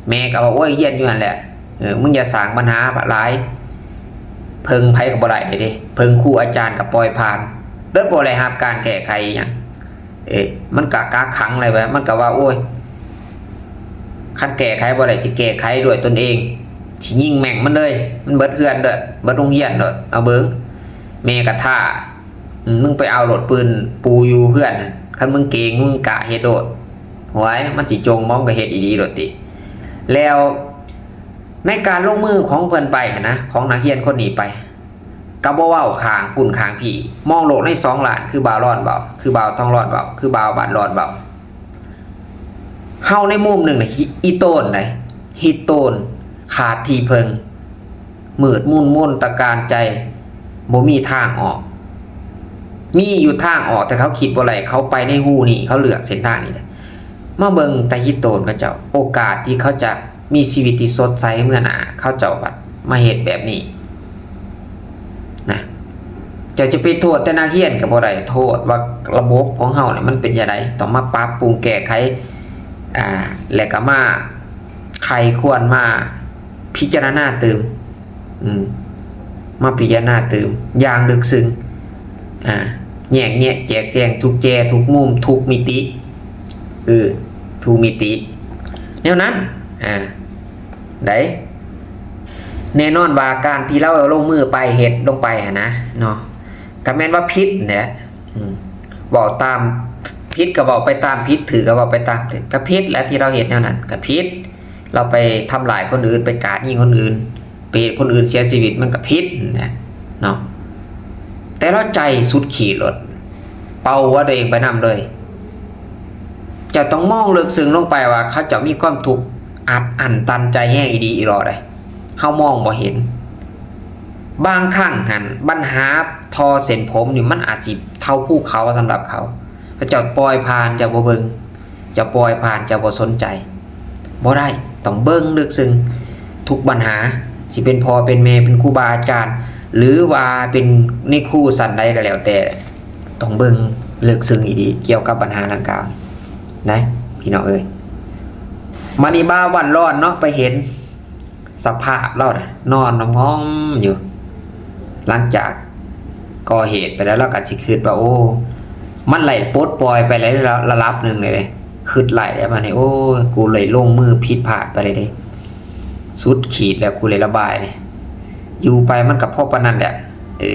ແມ່ກໍວ່າ ໂອ້ຍ ຮຽນຢູ່ຫັ້ນແຫຼະ ເອີ ມຶງຢ່າສ້າງບັນຫາຫຼາຍ ເພິ່ງໃຜກໍບໍ່ໄດ້ເດ້ ເພິ່ງຄູອາຈານກໍປ່ອຍຜ່ານ ເລີຍບໍ່ໄດ້ຮັບການແກ້ໄຂອີ່ຫຍັງ. ເອີ ມັນກະກັກຂັງເລີຍ ມັນກະວ່າ ໂອ້ຍ ຄັນແກ້ໄຂບໍ່ໄດ້ ຊິແກ້ໄຂດ້ວຍຕົນເອງ ຊິຍິງແມ່ງມັນເລີຍ ມັນເບິດເຮືອນໂລດ ເບິດໂຮງຮຽນໂລດ ເອົາເບິ່ງ. ແມ່ກະທ້າ ອືມ ມຶງໄປເອົາໂລດປືນປູຢູ່ເຮືອນ ຄັນມຶງເກັ່ງ ມຶງກ້າເຮັດໂລດ. ໂຫຍ ມັນຊິຈົ່ງມອງ ກໍເຮັດອີ່ຫຼີໂລດຕິ. ແລ້ວໃນການລົງມືຂອງເພິ່ນໄປຫັ້ນນະ ຂອງນັກຮຽນຄົນນີ້ໄປ ກໍບໍ່ເວົ້າຂ້າງພຸ້ນຂ້າງພີ້ ມອງໂລກໃນສອງດ້ານ ຄືບ່າວລອນເວົ້າ ຄືບ່າວທອງລອນເວົ້າ ຄືບ່າວບ້ານລອນເວົ້າ. ເຮົາໃນມຸມໜຶ່ງນະ ອີ່ໂຕນໃດ ອີ່ໂຕນຂາດທີ່ເພິ່ງ ມືດມົນມົນຕະການໃຈ ບໍ່ມີທາງອອກ. ມີຢູ່ທາງອອກ ແຕ່ເຂົາຄິດບໍ່ໄດ້ ເຂົາໄປໃນຮູນີ້ ເຂົາເລືອກເສັ້ນທາງນີ້. ມາເບິ່ງຕາຮີໂຕນເຂົາເຈົ້າ ໂອກາດທີ່ເຂົາຈະມີຊີວິດທີ່ສົດໃສເມື່ອໜ້າ ເຂົາເຈົ້າບັດມາເຮັດແບບນີ້ນະ. ເຈົ້າຈະໄປໂທດແຕ່ນັກຮຽນກໍບໍ່ໄດ້ ໂທດວ່າລະບົບຂອງເຮົານີ້ມັນເປັນຈັ່ງໃດ ຕ້ອງມາປັບປຸງແກ້ໄຂ ອ່າ ແລະກໍມາໄຂ້ຄວນ ມາພິຈາລະນາຕື່ມ ອືມ ມາພິຈາລະນາຕື່ມຢ່າງເລິກເຊິ່ງ ອ່າ ແຍກແຍະແຈກແຈງທຸກແຈທຸກມຸມທຸກມິຕິ ເອີ ທຸກມິຕິ ແນວນັ້ນ ອ່າ ໃດ. ແນ່ນອນວ່າການທີ່ລາວລົງມືໄປ ເຮັດລົງໄປຫັ້ນນະເນາະ ກໍແມ່ນວ່າຜິດແຫຼະ ອືມ ເວົ້າຕາມ ຜິດກໍເວົ້າໄປຕາມຜິດ ຖືກກໍເວົ້າໄປຕາມຖືກ ກໍຜິດແຫຼະທີ່ລາວເຮັດແນວນັ້ນ ກໍຜິດ. ລາວໄປທຳລາຍຄົນອື່ນ ໄປກາດຍິງຄົນອື່ນ ໄປເຮັດຄົນອື່ນເສຍຊີວິດ ມັນກໍຜິດນະເນາະ ແຕ່ລາວໃຈສຸດຂີດໂລດ ເປົ່າຫົວຕົວເອງໄປນຳເລີຍ. ເຈົ້າຕ້ອງມອງເລິກເຊິ່ງລົງໄປວ່າ ເຂົາເຈົ້າມີຄວາມທຸກອັດອັ້ນຕັນໃຈແຮງອີ່ຫຼີອີ່ຫຼໍໃດ ເຮົາມອງບໍ່ເຫັນ. ບາງຄັ້ງຫັ້ນ ບັນຫາທໍ່ເສັ້ນຜົມນີ້ ມັນອາດຊິເທົ່າພູເຂົາສຳລັບເຂົາ ເຂົາເຈົ້າປ່ອຍຜ່ານ ເຈົ້າບໍ່ເບິ່ງ ເຈົ້າປ່ອຍຜ່ານ ເຈົ້າບໍ່ສົນໃຈ ບໍ່ໄດ້ ຕ້ອງເບິ່ງເລິກເຊິ່ງທຸກບັນຫາ ຊິເປັນພໍ່ເປັນແມ່ ເປັນຄູບາອາຈານ ຫຼືວ່າເປັນໃນຄູຊັ້ນໃດກໍແລ້ວແຕ່ ຕ້ອງເບິ່ງເລິກເຊິ່ງອີ່ຫຼີກ່ຽວກັບບັນຫາດັ່ງກ່າວນະ ພີ່ນ້ອງເອີຍ. ມານີ້ບ່າວບ້ານລອນເນາະ ໄປເຫັນ ສະພາບລາວນະ ນອນງອມໆຢູ່ ຫຼັງຈາກກໍ່ເຫດໄປແລ້ວ ລາວກໍຊິຄິດວ່າ ໂອ້ ມັນໄດ້ປົດປ່ອຍໄປແລ້ວລະດັບໜຶ່ງເລີຍເດ້ ຄິດໄລ່ແລ້ວບາດນີ້ ໂອ້ຍ ກູໄດ້ລົງມືຜິດພາດໄປເລີຍເດ້ ສຸດຂີດແລ້ວ ກູໄດ້ລະບາຍເດ້ ຢູ່ໄປມັນກໍພໍປານນັ້ນແຫຼະ ເອີ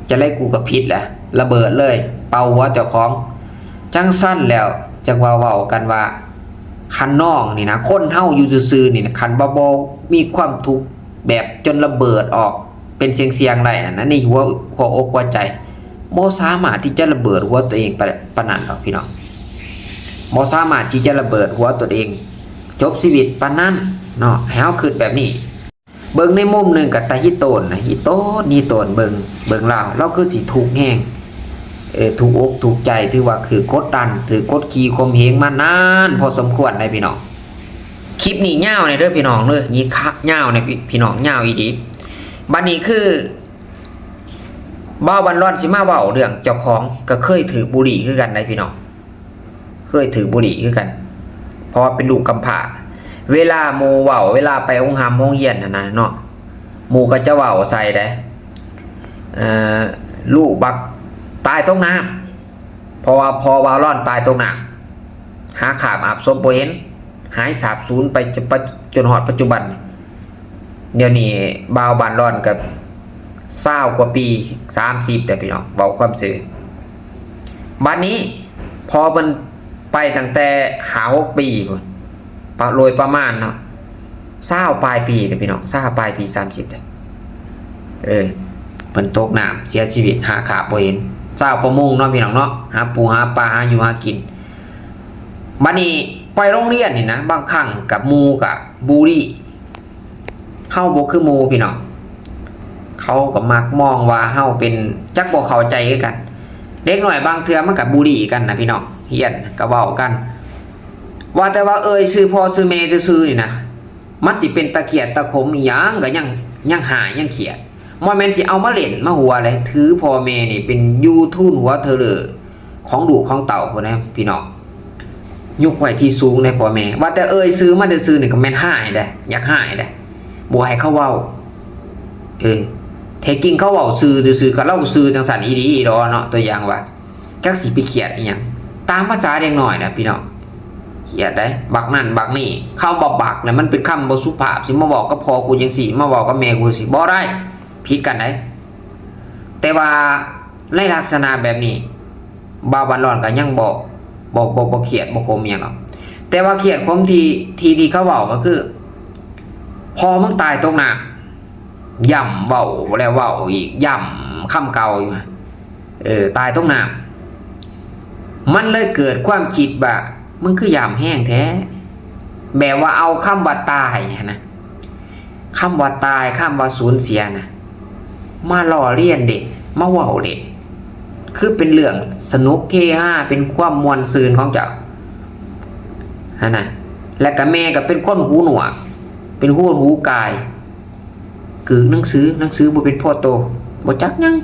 ຈັ່ງໃດກູກໍຜິດແຫຼະ ລະເບີດເລີຍ ເປົ່າຫົວເຈົ້າຂອງ. ຈັ່ງຊັ້ນແລ້ວ ຈັ່ງວ່າເວົ້າກັນວ່າ ຄັນນ້ອງນີ້ນະ ຄົນເຮົາຢູ່ຊື່ໆນີ້ນະ ຄັນວ່າບໍ່ມີຄວາມທຸກແບບຈົນລະເບີດອອກເປັນສຽງໆໄດ້ຫັ້ນນະ ໃນຫົວ ຫົວອົກຫົວໃຈ ບໍ່ສາມາດທີ່ຈະລະເບີດຫົວຕົວເອງປານ ປານນັ້ນດອກພີ່ນ້ອງ ບໍ່ສາມາດທີ່ຈະລະເບີດຫົວຕົນເອງຈົບຊີວິດປານນັ້ນເນາະ ໃຫ້ເຮົາຄິດແບບນີ້. ເບິ່ງໃນມຸມໜຶ່ງກໍຕາຮີໂຕນນະ ຮີໂຕນ ຮີໂຕນ ເບິ່ງ ເບິ່ງລາວ ລາວຄືຊິທຸກແຮງ ເອີ ທຸກອົກທຸກໃຈ ຖືວ່າຖືກກົດດັນ ຖືກກົດຂີ່ຂົ່ມເຫງມານານພໍສົມຄວນໃດ໋ພີ່ນ້ອງ. ຄລິບນີ້ຍາວແດ່ເດີພີ່ນ້ອງເດີ ຍາວແດ່ພີ່ນ້ອງ ຍາວອີ່ຫຼີ. ບັດນີ້ຄືບ່າວບ້ານລອນຊິມາເວົ້າເລື່ອງເຈົ້າຂອງ ກໍເຄີຍຖືກບູລີຄືກັນໃດ໋ພີ່ນ້ອງ. ເຄີຍຖືກບູລີຄືກັນ ເພາະວ່າເປັນລູກກຳພ້າ ເວລາໝູ່ເວົ້າ ເວລາໄປໂຮງຮ່ຳໂຮງຮຽນຫັ້ນນະເນາະ ໝູ່ກໍຈະເວົ້າໃສ່ເດ້ ເອີ ລູກບັກຕາຍຕົກນ້ຳ ເພາະວ່າພໍ່ບ່າວລອນຕາຍຕົກນ້ຳ ຫາຄາບອາບສົບບໍ່ເຫັນ ຫາຍສາບສູນໄປຈະ ປະ ຈົນຮອດປັດຈຸບັນ. ດຽວນີ້ບ່າວບ້ານລອນກໍຊາວກວ່າປີ ສາມສິບແລ້ວພີ່ນ້ອງ ເວົ້າຄວາມຊື່. ບັດນີ້ພໍ່ເພິ່ນໄປຕັ້ງແຕ່ຫ້າຫົກປີພຸ້ນ ປະ ໂດຍປະມານເນາະ ຊາວປາຍປີແລ້ວພີ່ນ້ອງ ຊາວປາຍປີ ສາມສິບແລ້ວ ເອີ ເພິ່ນຕົກນ້ຳເສຍຊີວິດ ຫາຄາບບໍ່ເຫັນ ຊາວປະມົງເນາະພີ່ນ້ອງເນາະ ຫາປູຫາປາ ຫາຢູ່ຫາກິນ. ບັດນີ້ໄປໂຮງຮຽນນີ້ນະ ບາງຄັ້ງກັບໝູ່ກໍບູລີ ເຮົາບໍ່ຄືໝູ່ພີ່ນ້ອງ ເຂົາກໍມັກມອງວ່າເຮົາເປັນ ຈັກບໍ່ເຂົ້າໃຈຄືກັນ ເດັກນ້ອຍບາງເທື່ອມັນກໍບູລີກັນນະພີ່ນ້ອງ ຮຽນກໍເວົ້າກັນ ວ່າແຕ່ວ່າເອີ່ຍຊື່ພໍ່ຊື່ແມ່ຊື່ໆນີ້ນະ ມັນຊິເປັນຕາຂຽດຕາຂົມອີ່ຫຍັງກໍຍັງ ຍັງຮ້າຍຍັງຂຽດ ບໍ່ແມ່ນຊິເອົາມາຫຼິ້ນມາຫົວເດ້ ຖືພໍ່ແມ່ນີ້ເປັນຢູ່ທູນຫົວເທີເລີຂອງລູກຂອງເຕົ້າພຸ້ນນະພີ່ນ້ອງ. ຍົກໄວ້ທີ່ສູງໃນພໍ່ແມ່ ວ່າແຕ່ເອີ່ຍຊື່ມາແຕ່ຊື່ນີ້ກໍແມ່ນຮ້າຍເດ້ ຢາກຮ້າຍເດ້ ບໍ່ໃຫ້ເຂົາເວົ້າ. ເອີ ແທ້ຈິງເຂົາເວົ້າຊື່ຊື່ໆ ກໍລາວກໍຊື່ຈັ່ງຊັ້ນອີ່ຫຼີດອກເນາະ. ຕົວຢ່າງວ່າ ຈັກຊິໄປຄຽດອີ່ຫຍັງ ຕາມພາສາເດັກນ້ອຍນະພີ່ນ້ອງ ຄຽດໄດ໋ ບັກນັ້ນບັກນີ້. ຄຳວ່າບັກນະ ມັນເປັນຄຳບໍ່ສຸພາບ ຊິມາເວົ້າກັບພໍ່ກູຈັ່ງຊີ້ ມາເວົ້າກັບແມ່ກູຈັ່ງຊີ້ ບໍ່ໄດ້ ຜິດກັນໄດ໋. ແຕ່ວ່າໃນລັກສະນະແບບນີ້ ບ່າວບ້ານລອນກໍຍັງບໍ່ ບໍ່ ບໍ່ ບໍ່ຄຽດບໍ່ຂົມຫຍັງດອກ. ແຕ່ວ່າຄຽດຂົມທີ່ ທີ່ ທີ່ເຂົາເວົ້າກໍຄື ພໍ່ມຶງຕາຍຕົກນ້ຳ ຢ້ຳເວົ້າແລ້ວເວົ້າອີກ ຢ້ຳຄຳເກົ່າຢູ່ ເອີ ຕາຍຕົກນ້ຳ. ມັນເລີຍເກີດຄວາມຄິດວ່າ ມຶງຄືຢ້ຳແຮງແທ້ ແບບວ່າເອົາຄຳວ່າຕາຍຫັ້ນນະ ຄຳວ່າຕາຍ ຄຳວ່າສູນເສຍນະ ມາລໍ້ລຽນເດ້ ມາເວົ້າເຫຼັ້ນ ຄືເປັນເລື່ອງສະໜຸກເຮຮາ ເປັນຄວາມມ່ວນຊື່ນຂອງເຈົ້າຫັ້ນນະ. ແລະກະແມ່ກໍເປັນຄົນຫູໜວກ ເປັນຫູໜູກາຍ ກືກໜັງສື ໜັງສືບໍ່ເປັນພໍໂຕ ບໍ່ຈັກຫຍັງ.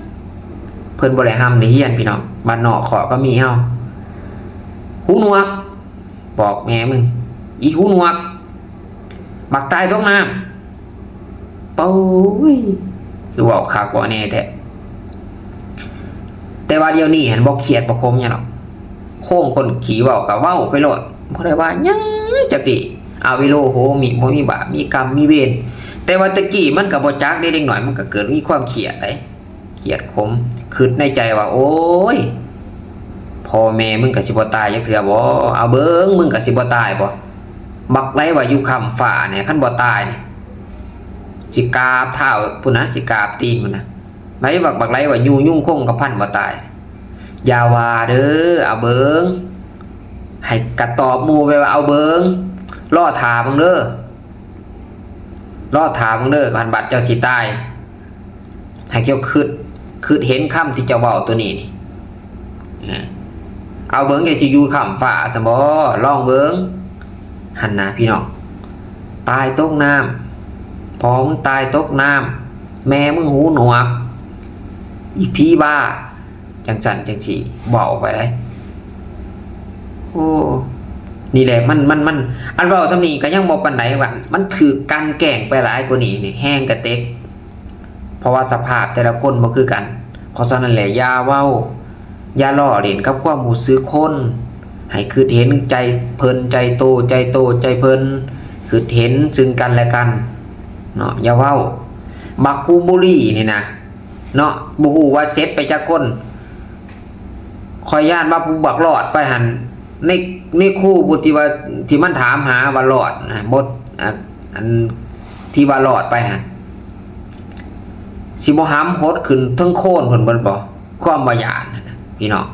ເພິ່ນບໍ່ໄດ້ຮ່ຳໄດ້ຮຽນພີ່ນ້ອງ ບ້ານນອກເຄາະກໍມີເຮົາ ຫູໜວກ ບອກແມ່ມຶງ ອີຫູໜວກ ບັກຕາຍຕົກນ້ຳ. ໂອ້ຍ ຄືເວົ້າຄັກເວົ້າແນ່ແທ້. ແຕ່ວ່າດຽວນີ້ຫັ້ນບໍ່ຄຽດບໍ່ຂົມຫຍັງດອກ ໂຄ້ງກົ້ນຂີ້ເວົ້າກໍເວົ້າໄປໂລດ ບໍ່ໄດ້ວ່າຫຍັງຈັກດີ້ ອາວິໂລໂຫມິ ບໍ່ມີບາບມີກຳມີເວນ. ແຕ່ວ່າແຕ່ກີ້ມັນກໍບໍ່ຈັກເດ້ ເດັກນ້ອຍມັນກໍເກີດມີຄວາມຄຽດໄດ໋ ຄຽດຂົມ ຄິດໃນໃຈວ່າ ໂອ້ຍ ພໍ່ແມ່ມຶງກໍຊິບໍ່ຕາຍຈັກເທື່ອບໍ? ເອົາເບິ່ງ ມຶງກໍຊິບໍ່ຕາຍບໍ? ບັກໃດວ່າຢູ່ຄ້ຳຟ້ານີ້ ຄັນບໍ່ຕາຍນີ້ ຊິກາບເທົ້າພຸ້ນນະ ຊິກາບຕີນພຸ້ນນະ. ໃຜບັກ ບັກໃດວ່າຢູ່ຍຸງຄົງກະພັນບໍ່ຕາຍ? ຢ່າວ່າເດີ ເອົາເບິ່ງ ໃຫ້ກະຕອບໝູ່ໄປວ່າ ເອົາເບິ່ງ ລໍຖ້າເບິ່ງເດີ ລໍຖ້າເບິ່ງເດີ ຄັນບັດເຈົ້າຊິຕາຍ ໃຫ້ເຈົ້າຄິດ ຄິດເຫັນຄຳທີ່ເຈົ້າເວົ້າໂຕນີ້ນີ້ ເອົາເບິ່ງ ເຈົ້າຊິຢູ່ຄ້ຳຟ້າຊັ້ນບໍ? ລອງເບິ່ງ ຫັ້ນນະພີ່ນ້ອງ. ຕາຍຕົກນ້ຳ ພໍ່ມຶງຕາຍຕົກນ້ຳ ແມ່ມຶງຫູໜວກ ອີຜີບ້າ ຈັ່ງຊັ້ນຈັ່ງຊີ້ ເວົ້າໄປໄດ໋. ໂອ້ ນີ້ແຫຼະ ມັນ ມັນ ມັນ ອັນເວົ້າສ່ຳນີ້ກໍຍັງບໍ່ປານໃດ ວ່າມັນຖືກກັ່ນແກ້ງໄປຫຼາຍກວ່ານີ້ນີ້ ແຮງກະເຕັກ. ເພາະວ່າສະພາບແຕ່ລະຄົນບໍ່ຄືກັນ. ເພາະສະນັ້ນແຫຼະ ຢ່າເວົ້າ ຢ່າລໍ້ຫຼິ້ນກັບຄວາມຮູ້ສຶກຄົນ ໃຫ້ຄິດເຫັນໃຈເພິ່ນ ໃຈໂຕ ໃຈໂຕ ໃຈເພິ່ນ ຄິດເຫັນຊຶ່ງກັນແລະກັນເນາະ. ຢ່າເວົ້າ ບັກຄູບູລີນີ້ນະເນາະ ບໍ່ຮູ້ວ່າເສັດໄປຈັກຄົນ. ຂ້ອຍຢ້ານວ່າຜູ້ບັກຫຼອດໄປຫັ້ນ ໃນ ໃນຄູຜູ້ທີ່ວ່າ ທີ່ມັນຖາມຫາວ່າຫຼອດນະ ບົດ ອາ ອັນທີ່ວ່າຫຼອດໄປຫັ້ນ ຊິບໍ່ຫຳຫົດຂຶ້ນເທິງໂຄນເພິ່ນເບິດບໍ່? ຄວາມວ່າຢ້ານຫັ້ນນະ ພີ່ນ້ອງ.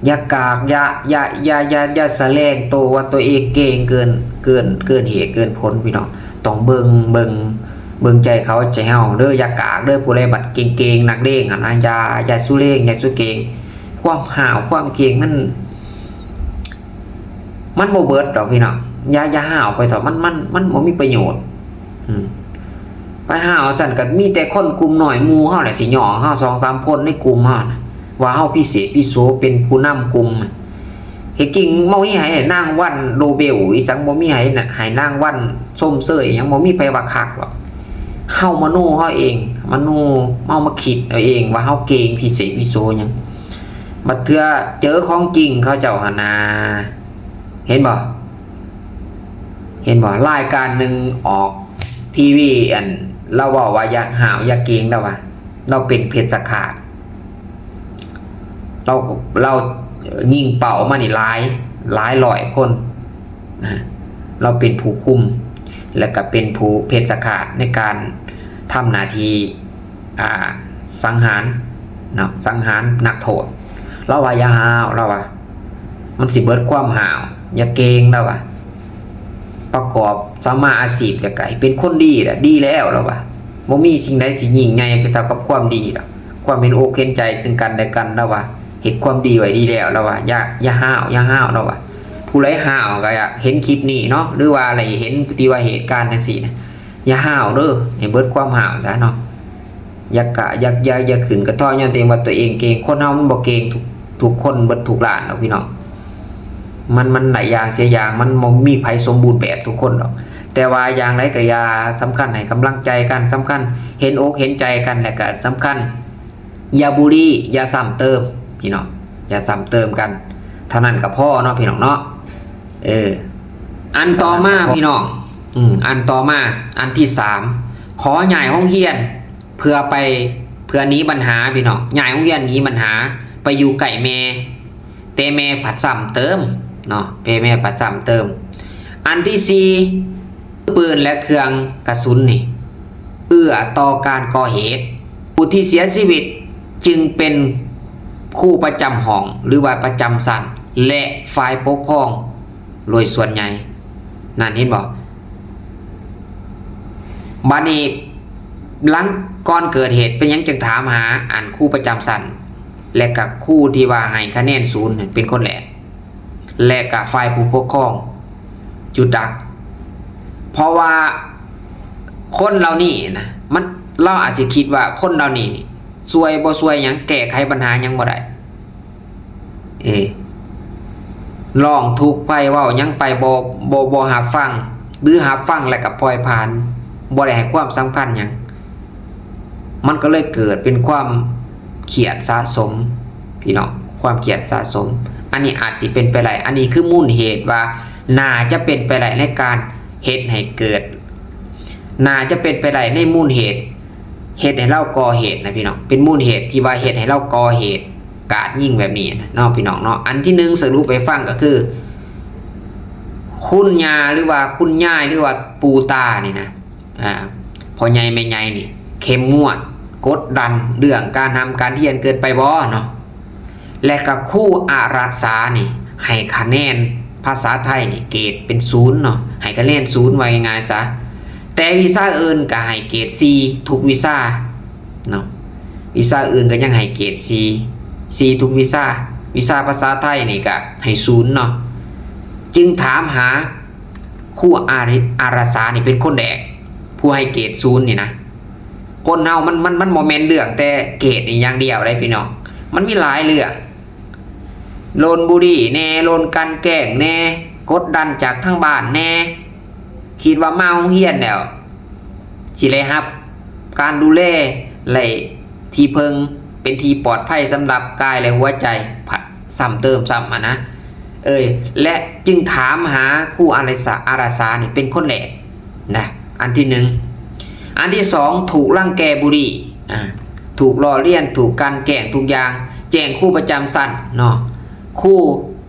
ຢ່າກາກ ຢ່າ ຢ່າ ຢ່າ ຢ່າ ຢ່າສະແດງໂຕວ່າໂຕເອງເກັ່ງເກີນ ເກີນ ເກີນເຫດເກີນຜົນ ພີ່ນ້ອງ. ຕ້ອງເບິ່ງ ເບິ່ງ ເບິ່ງໃຈເຂົາໃຈເຮົາເດີ ຢ່າກາກເດີ. ຜູ້ໃດບັດເກັ່ງໆ ນັກເລງຫັ້ນນະ ຢ່າ ຢ່າສູ່ເລງ ຢ່າສູ່ເກັ່ງ. ຄວາມຫ້າວຄວາມເກັ່ງມັນ ມັນບໍ່ເບິດດອກພີ່ນ້ອງ. ຢ່າ ຢ່າຫ້າວໄປເຖາະ ມັນ ມັນ ມັນບໍ່ມີປະໂຫຍດ. ອືມ ໄປຫ້າວຊັ້ນກໍມີແຕ່ຄົນກຸ່ມນ້ອຍໝູ່ເຮົາແຫຼະຊິຍໍເຮົາ ສອງສາມຄົນໃນກຸ່ມເຮົານະ ວ່າເຮົາພິເສດພິໂສເປັນຜູ້ນຳກຸ່ມ. ເຮັດກິງບໍ່ມີໃຫ້ນາງວັນໂນເບວອີ່ຫຍັງ ບໍ່ມີໃຫ້ນະ ໃຫ້ນາງວັນຊົມເຊີຍອີ່ຫຍັງ ບໍ່ມີໃຜວ່າຄັກດອກ. ເຮົາມະໂນເຮົາເອງ ມະໂນ ເຮົາມາຄິດເອົາເອງວ່າເຮົາເກັ່ງພິເສດພິໂສຫຍັງ. ບັດເທື່ອເຈີຂອງຈິງເຂົາເຈົ້າຫັ້ນນາ ເຫັນບໍ່? ເຫັນບໍ່? ລາຍການໜຶ່ງອອກທີວີ ອັນ ລາວເວົ້າວ່າຢ່າຫ້າວຢ່າເກັ່ງ ລາວວ່າ ລາວເປັນເພັດສະຄາດ ລາວ ລາວຍິງເປົ້າມານີ້ຫຼາຍ ຫຼາຍຮ້ອຍຄົນນະ. ລາວເປັນຜູ້ຄຸມ ແລະກະເປັນຜູ້ເພັດສະຄາດໃນການທຳໜ້າທີ່ ອ່າ ສັງຫານເນາະ ສັງຫານນັກໂທດ. ລາວວ່າຢ່າຫ້າວ ລາວວ່າ ມັນຊິເບິດຄວາມຫ້າວ ຢ່າເກັ່ງ ລາວວ່າ ປະກອບສຳມາອາຊີບ ແລ້ວກະໃຫ້ເປັນຄົນດີລະ ດີແລ້ວ ລາວວ່າ. ບໍ່ມີສິ່ງໃດຊິຍິ່ງໃຫຍ່ໄປເທົ່າກັບຄວາມດີດອກ ຄວາມເຫັນອົກເຫັນໃຈຊຶ່ງກັນແລະກັນ ລາວວ່າ. ເຮັດຄວາມດີໄວ້ດີແລ້ວ ລາວວ່າ. ຢ່າ ຢ່າຫ້າວ ຢ່າຫ້າວ ລາວວ່າ. ຜູ້ໃດຫ້າວກໍຢາກເຫັນຄລິບນີ້ເນາະ ຫຼືວ່າໄດ້ເຫັນທີ່ວ່າເຫດການຈັ່ງຊີ້ນະ ຢ່າຫ້າວເດີ ໃຫ້ເບິດຄວາມຫ້າວຊະເນາະ. ຢ່າກະ ຢ່າ ຢ່າ ຢ່າຂຶ້ນກະທ້ອຍຍ້ອນຕົວເອງວ່າຕົວເອງເກັ່ງ. ຄົນເຮົາມັນບໍ່ເກັ່ງທຸກ ທຸກຄົນເບິດທຸກລ້ານດອກພີ່ນ້ອງ. ມັນ ມັນຫຼາຍຢ່າງເສຍຢ່າງ ມັນບໍ່ມີໃຜສົມບູນແບບທຸກຄົນດອກ. ແຕ່ວ່າຢ່າງໃດກໍຢ່າ ສຳຄັນໃຫ້ກຳລັງໃຈກັນ, ສຳຄັນເຫັນອົກເຫັນໃຈກັນ ແລະກໍສຳຄັນຢ່າບູລີ ຢ່າຊ້ຳເຕີມ ພີ່ນ້ອງ, ຢ່າຊ້ຳເຕີມກັນ ເທົ່ານັ້ນກໍພໍເນາະ ພີ່ນ້ອງເນາະ. ເອີ ອັນຕໍ່ມາ ພີ່ນ້ອງ ອືມ ອັນຕໍ່ມາ ອັນທີສາມ ຂໍຍ້າຍໂຮງຮຽນ ເພື່ອໄປ ເພື່ອໜີບັນຫາ ພີ່ນ້ອງ, ຍ້າຍໂຮງຮຽນໜີບັນຫາ ໄປຢູ່ໃກ້ແມ່ ແຕ່ແມ່ພັດຊ້ຳເຕີມເນາະ, ແຕ່ແມ່ພັດຊ້ຳເຕີມ. ອັນທີສີ່ ປືນ ແລະ ເຄື່ອງກະສຸນນີ້ ເອື້ອຕໍ່ການກໍ່ເຫດ. ຜູ້ທີ່ເສຍຊີວິດຈຶ່ງເປັນຄູປະຈຳຫ້ອງ ຫຼືວ່າປະຈຳຊັ້ນ ແລະ ຝ່າຍປົກຄອງໂດຍສ່ວນໃຫຍ່. ນັ້ນ ເຫັນບໍ່? ບາດນີ້ ຫຼັງ ກ່ອນເກີດເຫດ ເປັນຫຍັງຈຶ່ງຖາມຫາອັນຄູປະຈຳຊັ້ນ ແລະກະຄູທີ່ວ່າໃຫ້ຄະແນນສູນເປັນຄົນແລກ ແລະກະຝ່າຍຜູ້ປົກຄອງຈຸດດັກ? ເພາະວ່າຄົນເຫຼົ່ານີ້ນະ ມັນ ລາວອາດຊິຄິດວ່າຄົນເຫຼົ່ານີ້ນີ້ ຊ່ວຍບໍ່ຊ່ວຍຫຍັງ ແກ້ໄຂບັນຫາຫຍັງບໍ່ໄດ້. ເອີ ຮ້ອງທຸກໄປ ເວົ້າຫຍັງໄປ ບໍ່ ບໍ່ ບໍ່ຮັບຟັງ ຫຼືຮັບຟັງແລ້ວກໍປ່ອຍຜ່ານ ບໍ່ໄດ້ໃຫ້ຄວາມສຳຄັນຫຍັງ ມັນກໍເລີຍເກີດເປັນຄວາມຄຽດສະສົມ ພີ່ນ້ອງ, ຄວາມຄຽດສະສົມ. ອັນນີ້ອາດຊິເປັນໄປໄດ້ ອັນນີ້ຄືມູນເຫດວ່າໜ້າຈະເປັນໄປໄດ້ໃນການເຮັດໃຫ້ເກີດ ໜ້າຈະເປັນໄປໄດ້ໃນມູນເຫດ ເຮັດໃຫ້ລາວກໍ່ເຫດນະ ພີ່ນ້ອງ, ເປັນມູນເຫດທີ່ວ່າເຮັດໃຫ້ລາວກໍ່ເຫດກາດຍິງແບບນີ້ນະເນາະ ພີ່ນ້ອງເນາະ. ອັນທີໜຶ່ງ ສະຫຼຸບໃຫ້ຟັງກໍຄື ຄຸນຍ່າ ຫຼືວ່າຄຸນຍາຍ ຫຼືວ່າປູ່ຕານີ້ນະ ອ່າ ພໍ່ໃຫຍ່ແມ່ໃຫຍ່ນີ້ ເຂັ້ມງວດ ກົດດັນເລື່ອງການຮ່ຳການຮຽນເກີນໄປບໍ່ເນາະ? ແລະກະຄູອາລັກສານີ້ໃຫ້ຄະແນນພາສາໄທນີ້ເກຣດເປັນສູນເນາະ, ໃຫ້ຄະແນນສູນ ເວົ້າງ່າຍໆຊະ. ແຕ່ວິຊາອື່ນກະໃຫ້ເກຣດສີ່ທຸກວິຊາເນາະ, ວິຊາອື່ນກະຍັງໃຫ້ເກຣດສີ່ ສີ່ທຸກວິຊາ, ວິຊາພາສາໄທນີ້ກະໃຫ້ສູນເນາະ. ຈຶ່ງຖາມຫາຄູອາລິ ອາລັກສານີ້ເປັນຄົນແລກ ຜູ້ໃຫ້ເກຣດສູນນີ້ນະ. ຄົນເຮົາມັນ ມັນ ມັນບໍ່ແມ່ນເລື່ອງແຕ່ເກຣດນີ້ຢ່າງດຽວເດ້ ພີ່ນ້ອງ, ມັນມີຫຼາຍເລື່ອງ. ໂລນບູລີແດ່ ໂລນກັ່ນແກ້ງແດ່ ກົດດັນຈາກທາງບ້ານແດ່, ຄິດວ່າມາໂຮງຮຽນແລ້ວ ຊິໄດ້ຮັບການດູແລ ແລະ ທີ່ເພິ່ງ ເປັນທີ່ປອດໄພສຳລັບກາຍ ແລະ ຫົວໃຈ ພັດຊ້ຳເຕີມຊ້ຳຫັ້ນນະ. ເອີຍ ແລະ ຈຶ່ງຖາມຫາຄູອາລັກສາ ອາລັກສານີ້ເປັນຄົນແລກນະ, ອັນທີໜຶ່ງ. ອັນທີສອງ ຖືກລັງແກບູລີ ອ່າ ຖືກລໍ້ລຽນ ຖືກກັ່ນແກ້ງທຸກຢ່າງ, ແຈ້ງຄູປະຈຳຊັ້ນເນາະ, ຄູ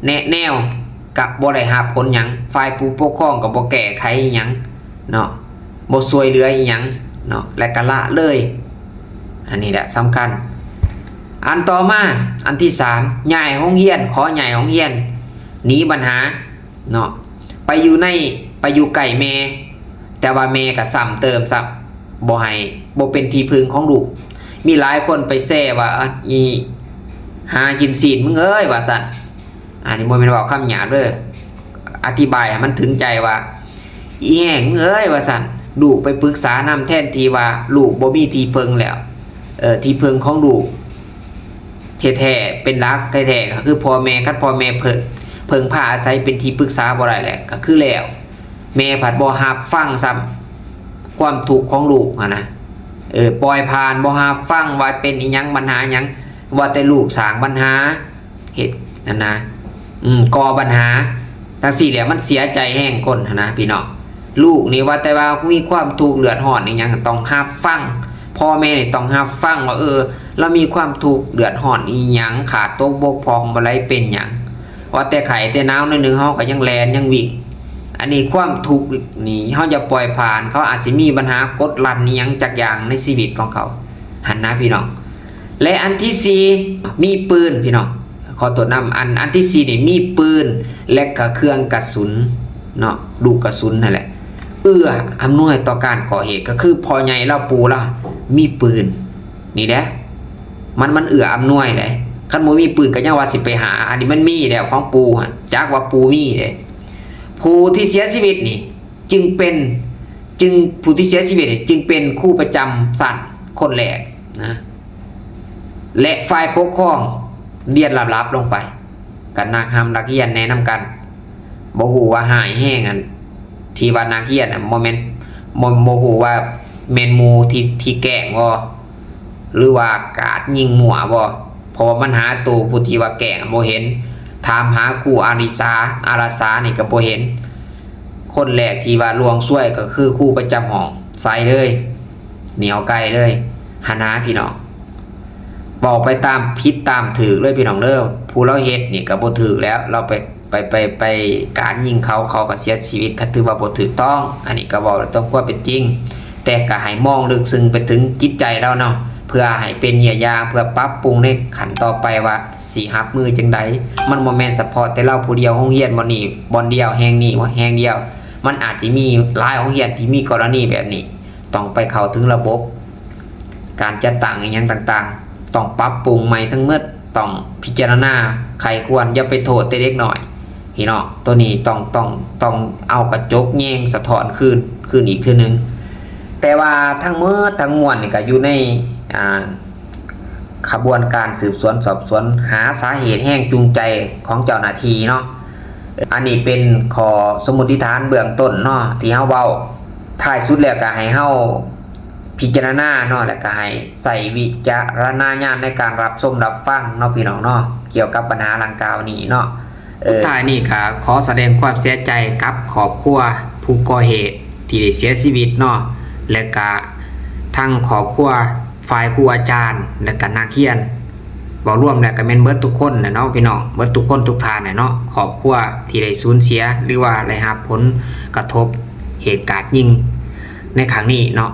ແນະແນວກະບໍ່ໄດ້ຮັບຜົນຫຍັງ, ຝ່າຍຜູ້ປົກຄອງກະບໍ່ແກ້ໄຂອີ່ຫຍັງເນາະ, ບໍ່ຊ່ວຍເຫຼືອອີ່ຫຍັງເນາະ ແລະກະລະເລີຍ. ອັນນີ້ແຫຼະສຳຄັນ. ອັນຕໍ່ມາ ອັນທີສາມ ຍ້າຍໂຮງຮຽນ, ຂໍຍ້າຍໂຮງຮຽນ ໜີບັນຫາເນາະ, ໄປຢູ່ໃນ ໄປຢູ່ໃກ້ແມ່ ແຕ່ວ່າແມ່ກະຊ້ຳເຕີມຊ້ຳ ບໍ່ໃຫ້ ບໍ່ເປັນທີ່ເພິ່ງຂອງລູກ. ມີຫຼາຍຄົນໄປແຊວ່າ ອີ່ຫາກິນຊີ້ນມຶງເອີຍ ວ່າຊັ້ນ. ອັນນີ້ບໍ່ແມ່ນເວົ້າຄຳຫຍາບເດີ້, ອະທິບາຍໃຫ້ມັນເຖິງໃຈວ່າ ອີ່ແຫ້ງເອີຍ ວ່າຊັ້ນ. ລູກໄປປຶກສານຳ ແທນທີ່ວ່າລູກບໍ່ມີທີ່ເພິ່ງແລ້ວ, ເອີ ທີ່ເພິ່ງຂອງລູກແທ້ໆ ເປັນຫຼັກແທ້ໆ ກໍຄືພໍ່ແມ່. ຄັນພໍ່ແມ່ເພິ່ງ ເພິ່ງພາອາໄສ ເປັນທີ່ປຶກສາບໍ່ໄດ້ແລ້ວ ກໍຄືແລ້ວ. ແມ່ພັດບໍ່ຮັບຟັງຊ້ຳຄວາມທຸກຂອງລູກຫັ້ນນະ, ເອີ ປ່ອຍຜ່ານ ບໍ່ຮັບຟັງວ່າເປັນອີ່ຫຍັງ ບັນຫາຫຍັງ, ວ່າແຕ່ລູກສ້າງບັນຫາ ເຮັດຫັ້ນນະ ອືມ ກໍ່ບັນຫາ ຈັ່ງຊີ້ແຫຼະ ມັນເສຍໃຈແຮງຄົນຫັ້ນນະ ພີ່ນ້ອງ. ລູກນີ້ວ່າແຕ່ວ່າມີຄວາມທຸກເດືອດຮ້ອນອີ່ຫຍັງ ຕ້ອງຮັບຟັງ, ພໍ່ແມ່ນີ້ຕ້ອງຮັບຟັງວ່າ ເອີ ລາວມີຄວາມທຸກເດືອດຮ້ອນອີ່ຫຍັງ, ຂາດຕົກບົກຜ່ອງບໍ່ໄດ້ເປັນຫຍັງ, ວ່າແຕ່ໄຂ້ແຕ່ໜາວໜ້ອຍໜຶ່ງ ເຮົາກໍຍັງແລ່ນຍັງວິ່ງ. ອັນນີ້ຄວາມທຸກນີ້ ເຮົາຢ່າປ່ອຍຜ່ານ, ເຂົາອາດຊິມີບັນຫາກົດລັນອີ່ຫຍັງຈັກຢ່າງໃນຊີວິດຂອງເຂົາຫັ້ນນະ ພີ່ນ້ອງ. ແລະ ອັນທີສີ່ ມີປືນ ພີ່ນ້ອງ, ຂໍໂທດນຳ, ອັນ ອັນທີສີ່ນີ້ ມີປືນ ແລະ ກະເຄື່ອງກະສຸນເນາະ, ລູກກະສຸນຫັ້ນແຫຼະ ເອື້ອອຳນວຍຕໍ່ການກໍ່ເຫດ. ກໍຄືພໍ່ໃຫຍ່ລາວ ປູ່ລາວ ມີປືນນີ້ແຫຼະ, ມັນ ມັນເອື້ອອຳນວຍເດ້. ຄັນບໍ່ມີປືນກໍຍັງວ່າຊິໄປຫາ, ອັນນີ້ມັນມີແລ້ວຂອງປູ່ຫັ້ນ, ຈັກວ່າປູ່ມີເດ້. ຜູ້ທີ່ເສຍຊີວິດນີ້ ຈຶ່ງເປັນ ຈຶ່ງ ຜູ້ທີ່ເສຍຊີວິດນີ້ ຈຶ່ງເປັນຄູປະຈຳຊັ້ນຄົນແລກນະ ແລະ ຝ່າຍປົກຄອງລຽນລຳດັບລົງໄປ ກັບນັກຮ່ຳນັກຮຽນແນະນຳກັນ. ບໍ່ຮູ້ວ່າຮ້າຍແຮງອັນ ທີ່ວ່ານັກຮຽນນະ ບໍ່ແມ່ນ ບໍ່ ບໍ່ຮູ້ວ່າແມ່ນໝູ່ທີ່ ທີ່ແກ້ງບໍ່ ຫຼືວ່າກາດຍິງມົ້ວບໍ່? ເພາະວ່າມັນຫາໂຕຜູ້ທີ່ວ່າແກ້ງບໍ່ເຫັນ. ຖາມຫາຄູອາລິສາ ອາລະສານີ້ກໍບໍ່ເຫັນ. ຄົນແລກທີ່ວ່າລ່ວງຊວຍກໍຄືຄູປະຈຳຫ້ອງ ໃສ່ເລີຍ ໜຽວໄກເລີຍຫັ້ນນະພີ່ນ້ອງ. ເວົ້າໄປຕາມຜິດຕາມຖືກເລີຍພີ່ນ້ອງເດີ. ຜູ້ລາວເຮັດນີ້ກໍບໍ່ຖືກແລ້ວ ລາວໄປ ໄປ ໄປ ໄປກາດຍິງເຂົາ ເຂົາກໍເສຍຊີວິດ ກໍຖືວ່າບໍ່ຖືກຕ້ອງ. ອັນນີ້ກໍເວົ້າຕາມຄວາມເປັນຈິງ ແຕ່ກໍໃຫ້ມອງເລິກເຊິ່ງໄປເຖິງຈິດໃຈລາວເນາະ ເພື່ອໃຫ້ເປັນເຫຍື່ອຢ່າງ ເພື່ອປັບປຸງໃນຂັ້ນຕໍ່ໄປວ່າຊິຮັບມືຈັ່ງໃດ. ມັນບໍ່ແມ່ນສະເພາະແຕ່ລາວຜູ້ດຽວ ໂຮງຮຽນບ່ອນນີ້ບ່ອນດຽວ ແຫ່ງນີ້ແຫ່ງດຽວ ມັນອາດຊິມີຫຼາຍໂຮງຮຽນທີ່ມີກໍລະນີແບບນີ້. ຕ້ອງໄປເຂົ້າເຖິງລະບົບການຈັດຕັ້ງອີ່ຫຍັງຕ່າງໆ ຕ້ອງປັບປຸງໃໝ່ທັງໝົດ ຕ້ອງພິຈາລະນາໃຄ່ຄວນ ຢ່າໄປໂທດແຕ່ເດັກນ້ອຍພີ່ນ້ອງ. ໂຕນີ້ຕ້ອງ ຕ້ອງ ຕ້ອງເອົາກະຈົກແຍງສະທ້ອນຄືນ ຄືນອີກເທື່ອໜຶ່ງ. ແຕ່ວ່າທັງໝົດທັງມວນນີ້ກໍຢູ່ໃນ ອ່າ ຂະບວນການສືບສວນສອບສວນ ຫາສາເຫດແຮງຈູງໃຈຂອງເຈົ້າໜ້າທີ່ເນາະ. ອັນນີ້ເປັນຂໍ້ສົມມຸດຖານເບື້ອງຕົ້ນເນາະ ທີ່ເຮົາເວົ້າ. ທ້າຍສຸດແລ້ວກໍໃຫ້ເຮົາພິຈາລະນາເນາະ ແລ້ວກໍໃຫ້ໃຊ້ວິຈາລະນະຍານໃນການຮັບຊົມຮັບຟັງເນາະ ພີ່ນ້ອງເນາະ ກ່ຽວກັບບັນຫາດັ່ງກ່າວນີ້ເນາະ. ເອີ ສຸດທ້າຍນີ້ກໍຂໍສະແດງຄວາມເສຍໃຈກັບຄອບຄົວຜູ້ກໍ່ເຫດທີ່ໄດ້ເສຍຊີວິດເນາະ ແລະກະທັງຄອບຄົວ ຝ່າຍຄູອາຈານ ແລະກະນັກຮຽນ ເວົ້າລວມແລ້ວກໍແມ່ນເບິດທຸກຄົນແຫຼະເນາະ ພີ່ນ້ອງ ເບິດທຸກຄົນທຸກທ່ານແຫຼະເນາະ. ຄອບຄົວທີ່ໄດ້ສູນເສຍ ຫຼືວ່າໄດ້ຮັບຜົນກະທົບເຫດກາດຍິງໃນຄັ້ງນີ້ເນາະ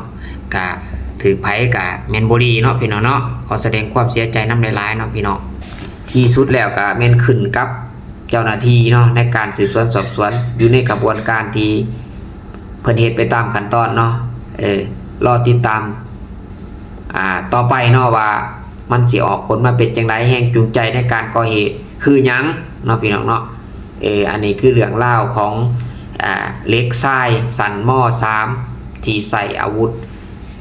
ກະຖືກໃຜກະແມ່ນບໍ່ດີເນາະ ພີ່ນ້ອງເນາະ. ຂໍສະແດງຄວາມເສຍໃຈນຳຫຼາຍໆເນາະ ພີ່ນ້ອງ. ທີ່ສຸດແລ້ວກະແມ່ນຂຶ້ນກັບເຈົ້າໜ້າທີ່ເນາະ ໃນການສືບສວນສອບສວນ ຢູ່ໃນຂະບວນການທີ່ ເພິ່ນເຮັດໄປຕາມຂັ້ນຕອນເນາະ. ເອີ ລໍຕິດຕາມ ອ່າ ຕໍ່ໄປເນາະ ວ່າມັນຊິອອກຜົນມາເປັນຈັ່ງໃດ ແຮງຈູງໃຈໃນການກໍ່ເຫດຄືຫຍັງເນາະ ພີ່ນ້ອງເນາະ. ເອີ ອັນນີ້ຄືເລື່ອງລາວຂອງ ອ່າ ເດັກຊາຍຊັ້ນ ມ.ສາມ ທີ່ໃຊ້ອາວຸດ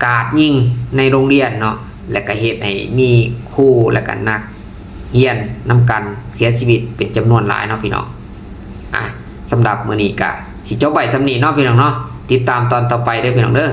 ກາດຍິງໃນໂຮງຮຽນເນາະ ແລະກະເຮັດໃຫ້ມີຄູ ແລະກະນັກ ຮຽນນຳກັນເສຍຊີວິດເປັນຈຳນວນຫຼາຍເນາະ ພີ່ນ້ອງ. ອ່ະ ສຳລັບມື້ນີ້ກະຊິຈົບໄວ້ສ່ຳນີ້ເນາະ ພີ່ນ້ອງເນາະ. ຕິດຕາມຕອນຕໍ່ໄປເດີ ພີ່ນ້ອງເດີ.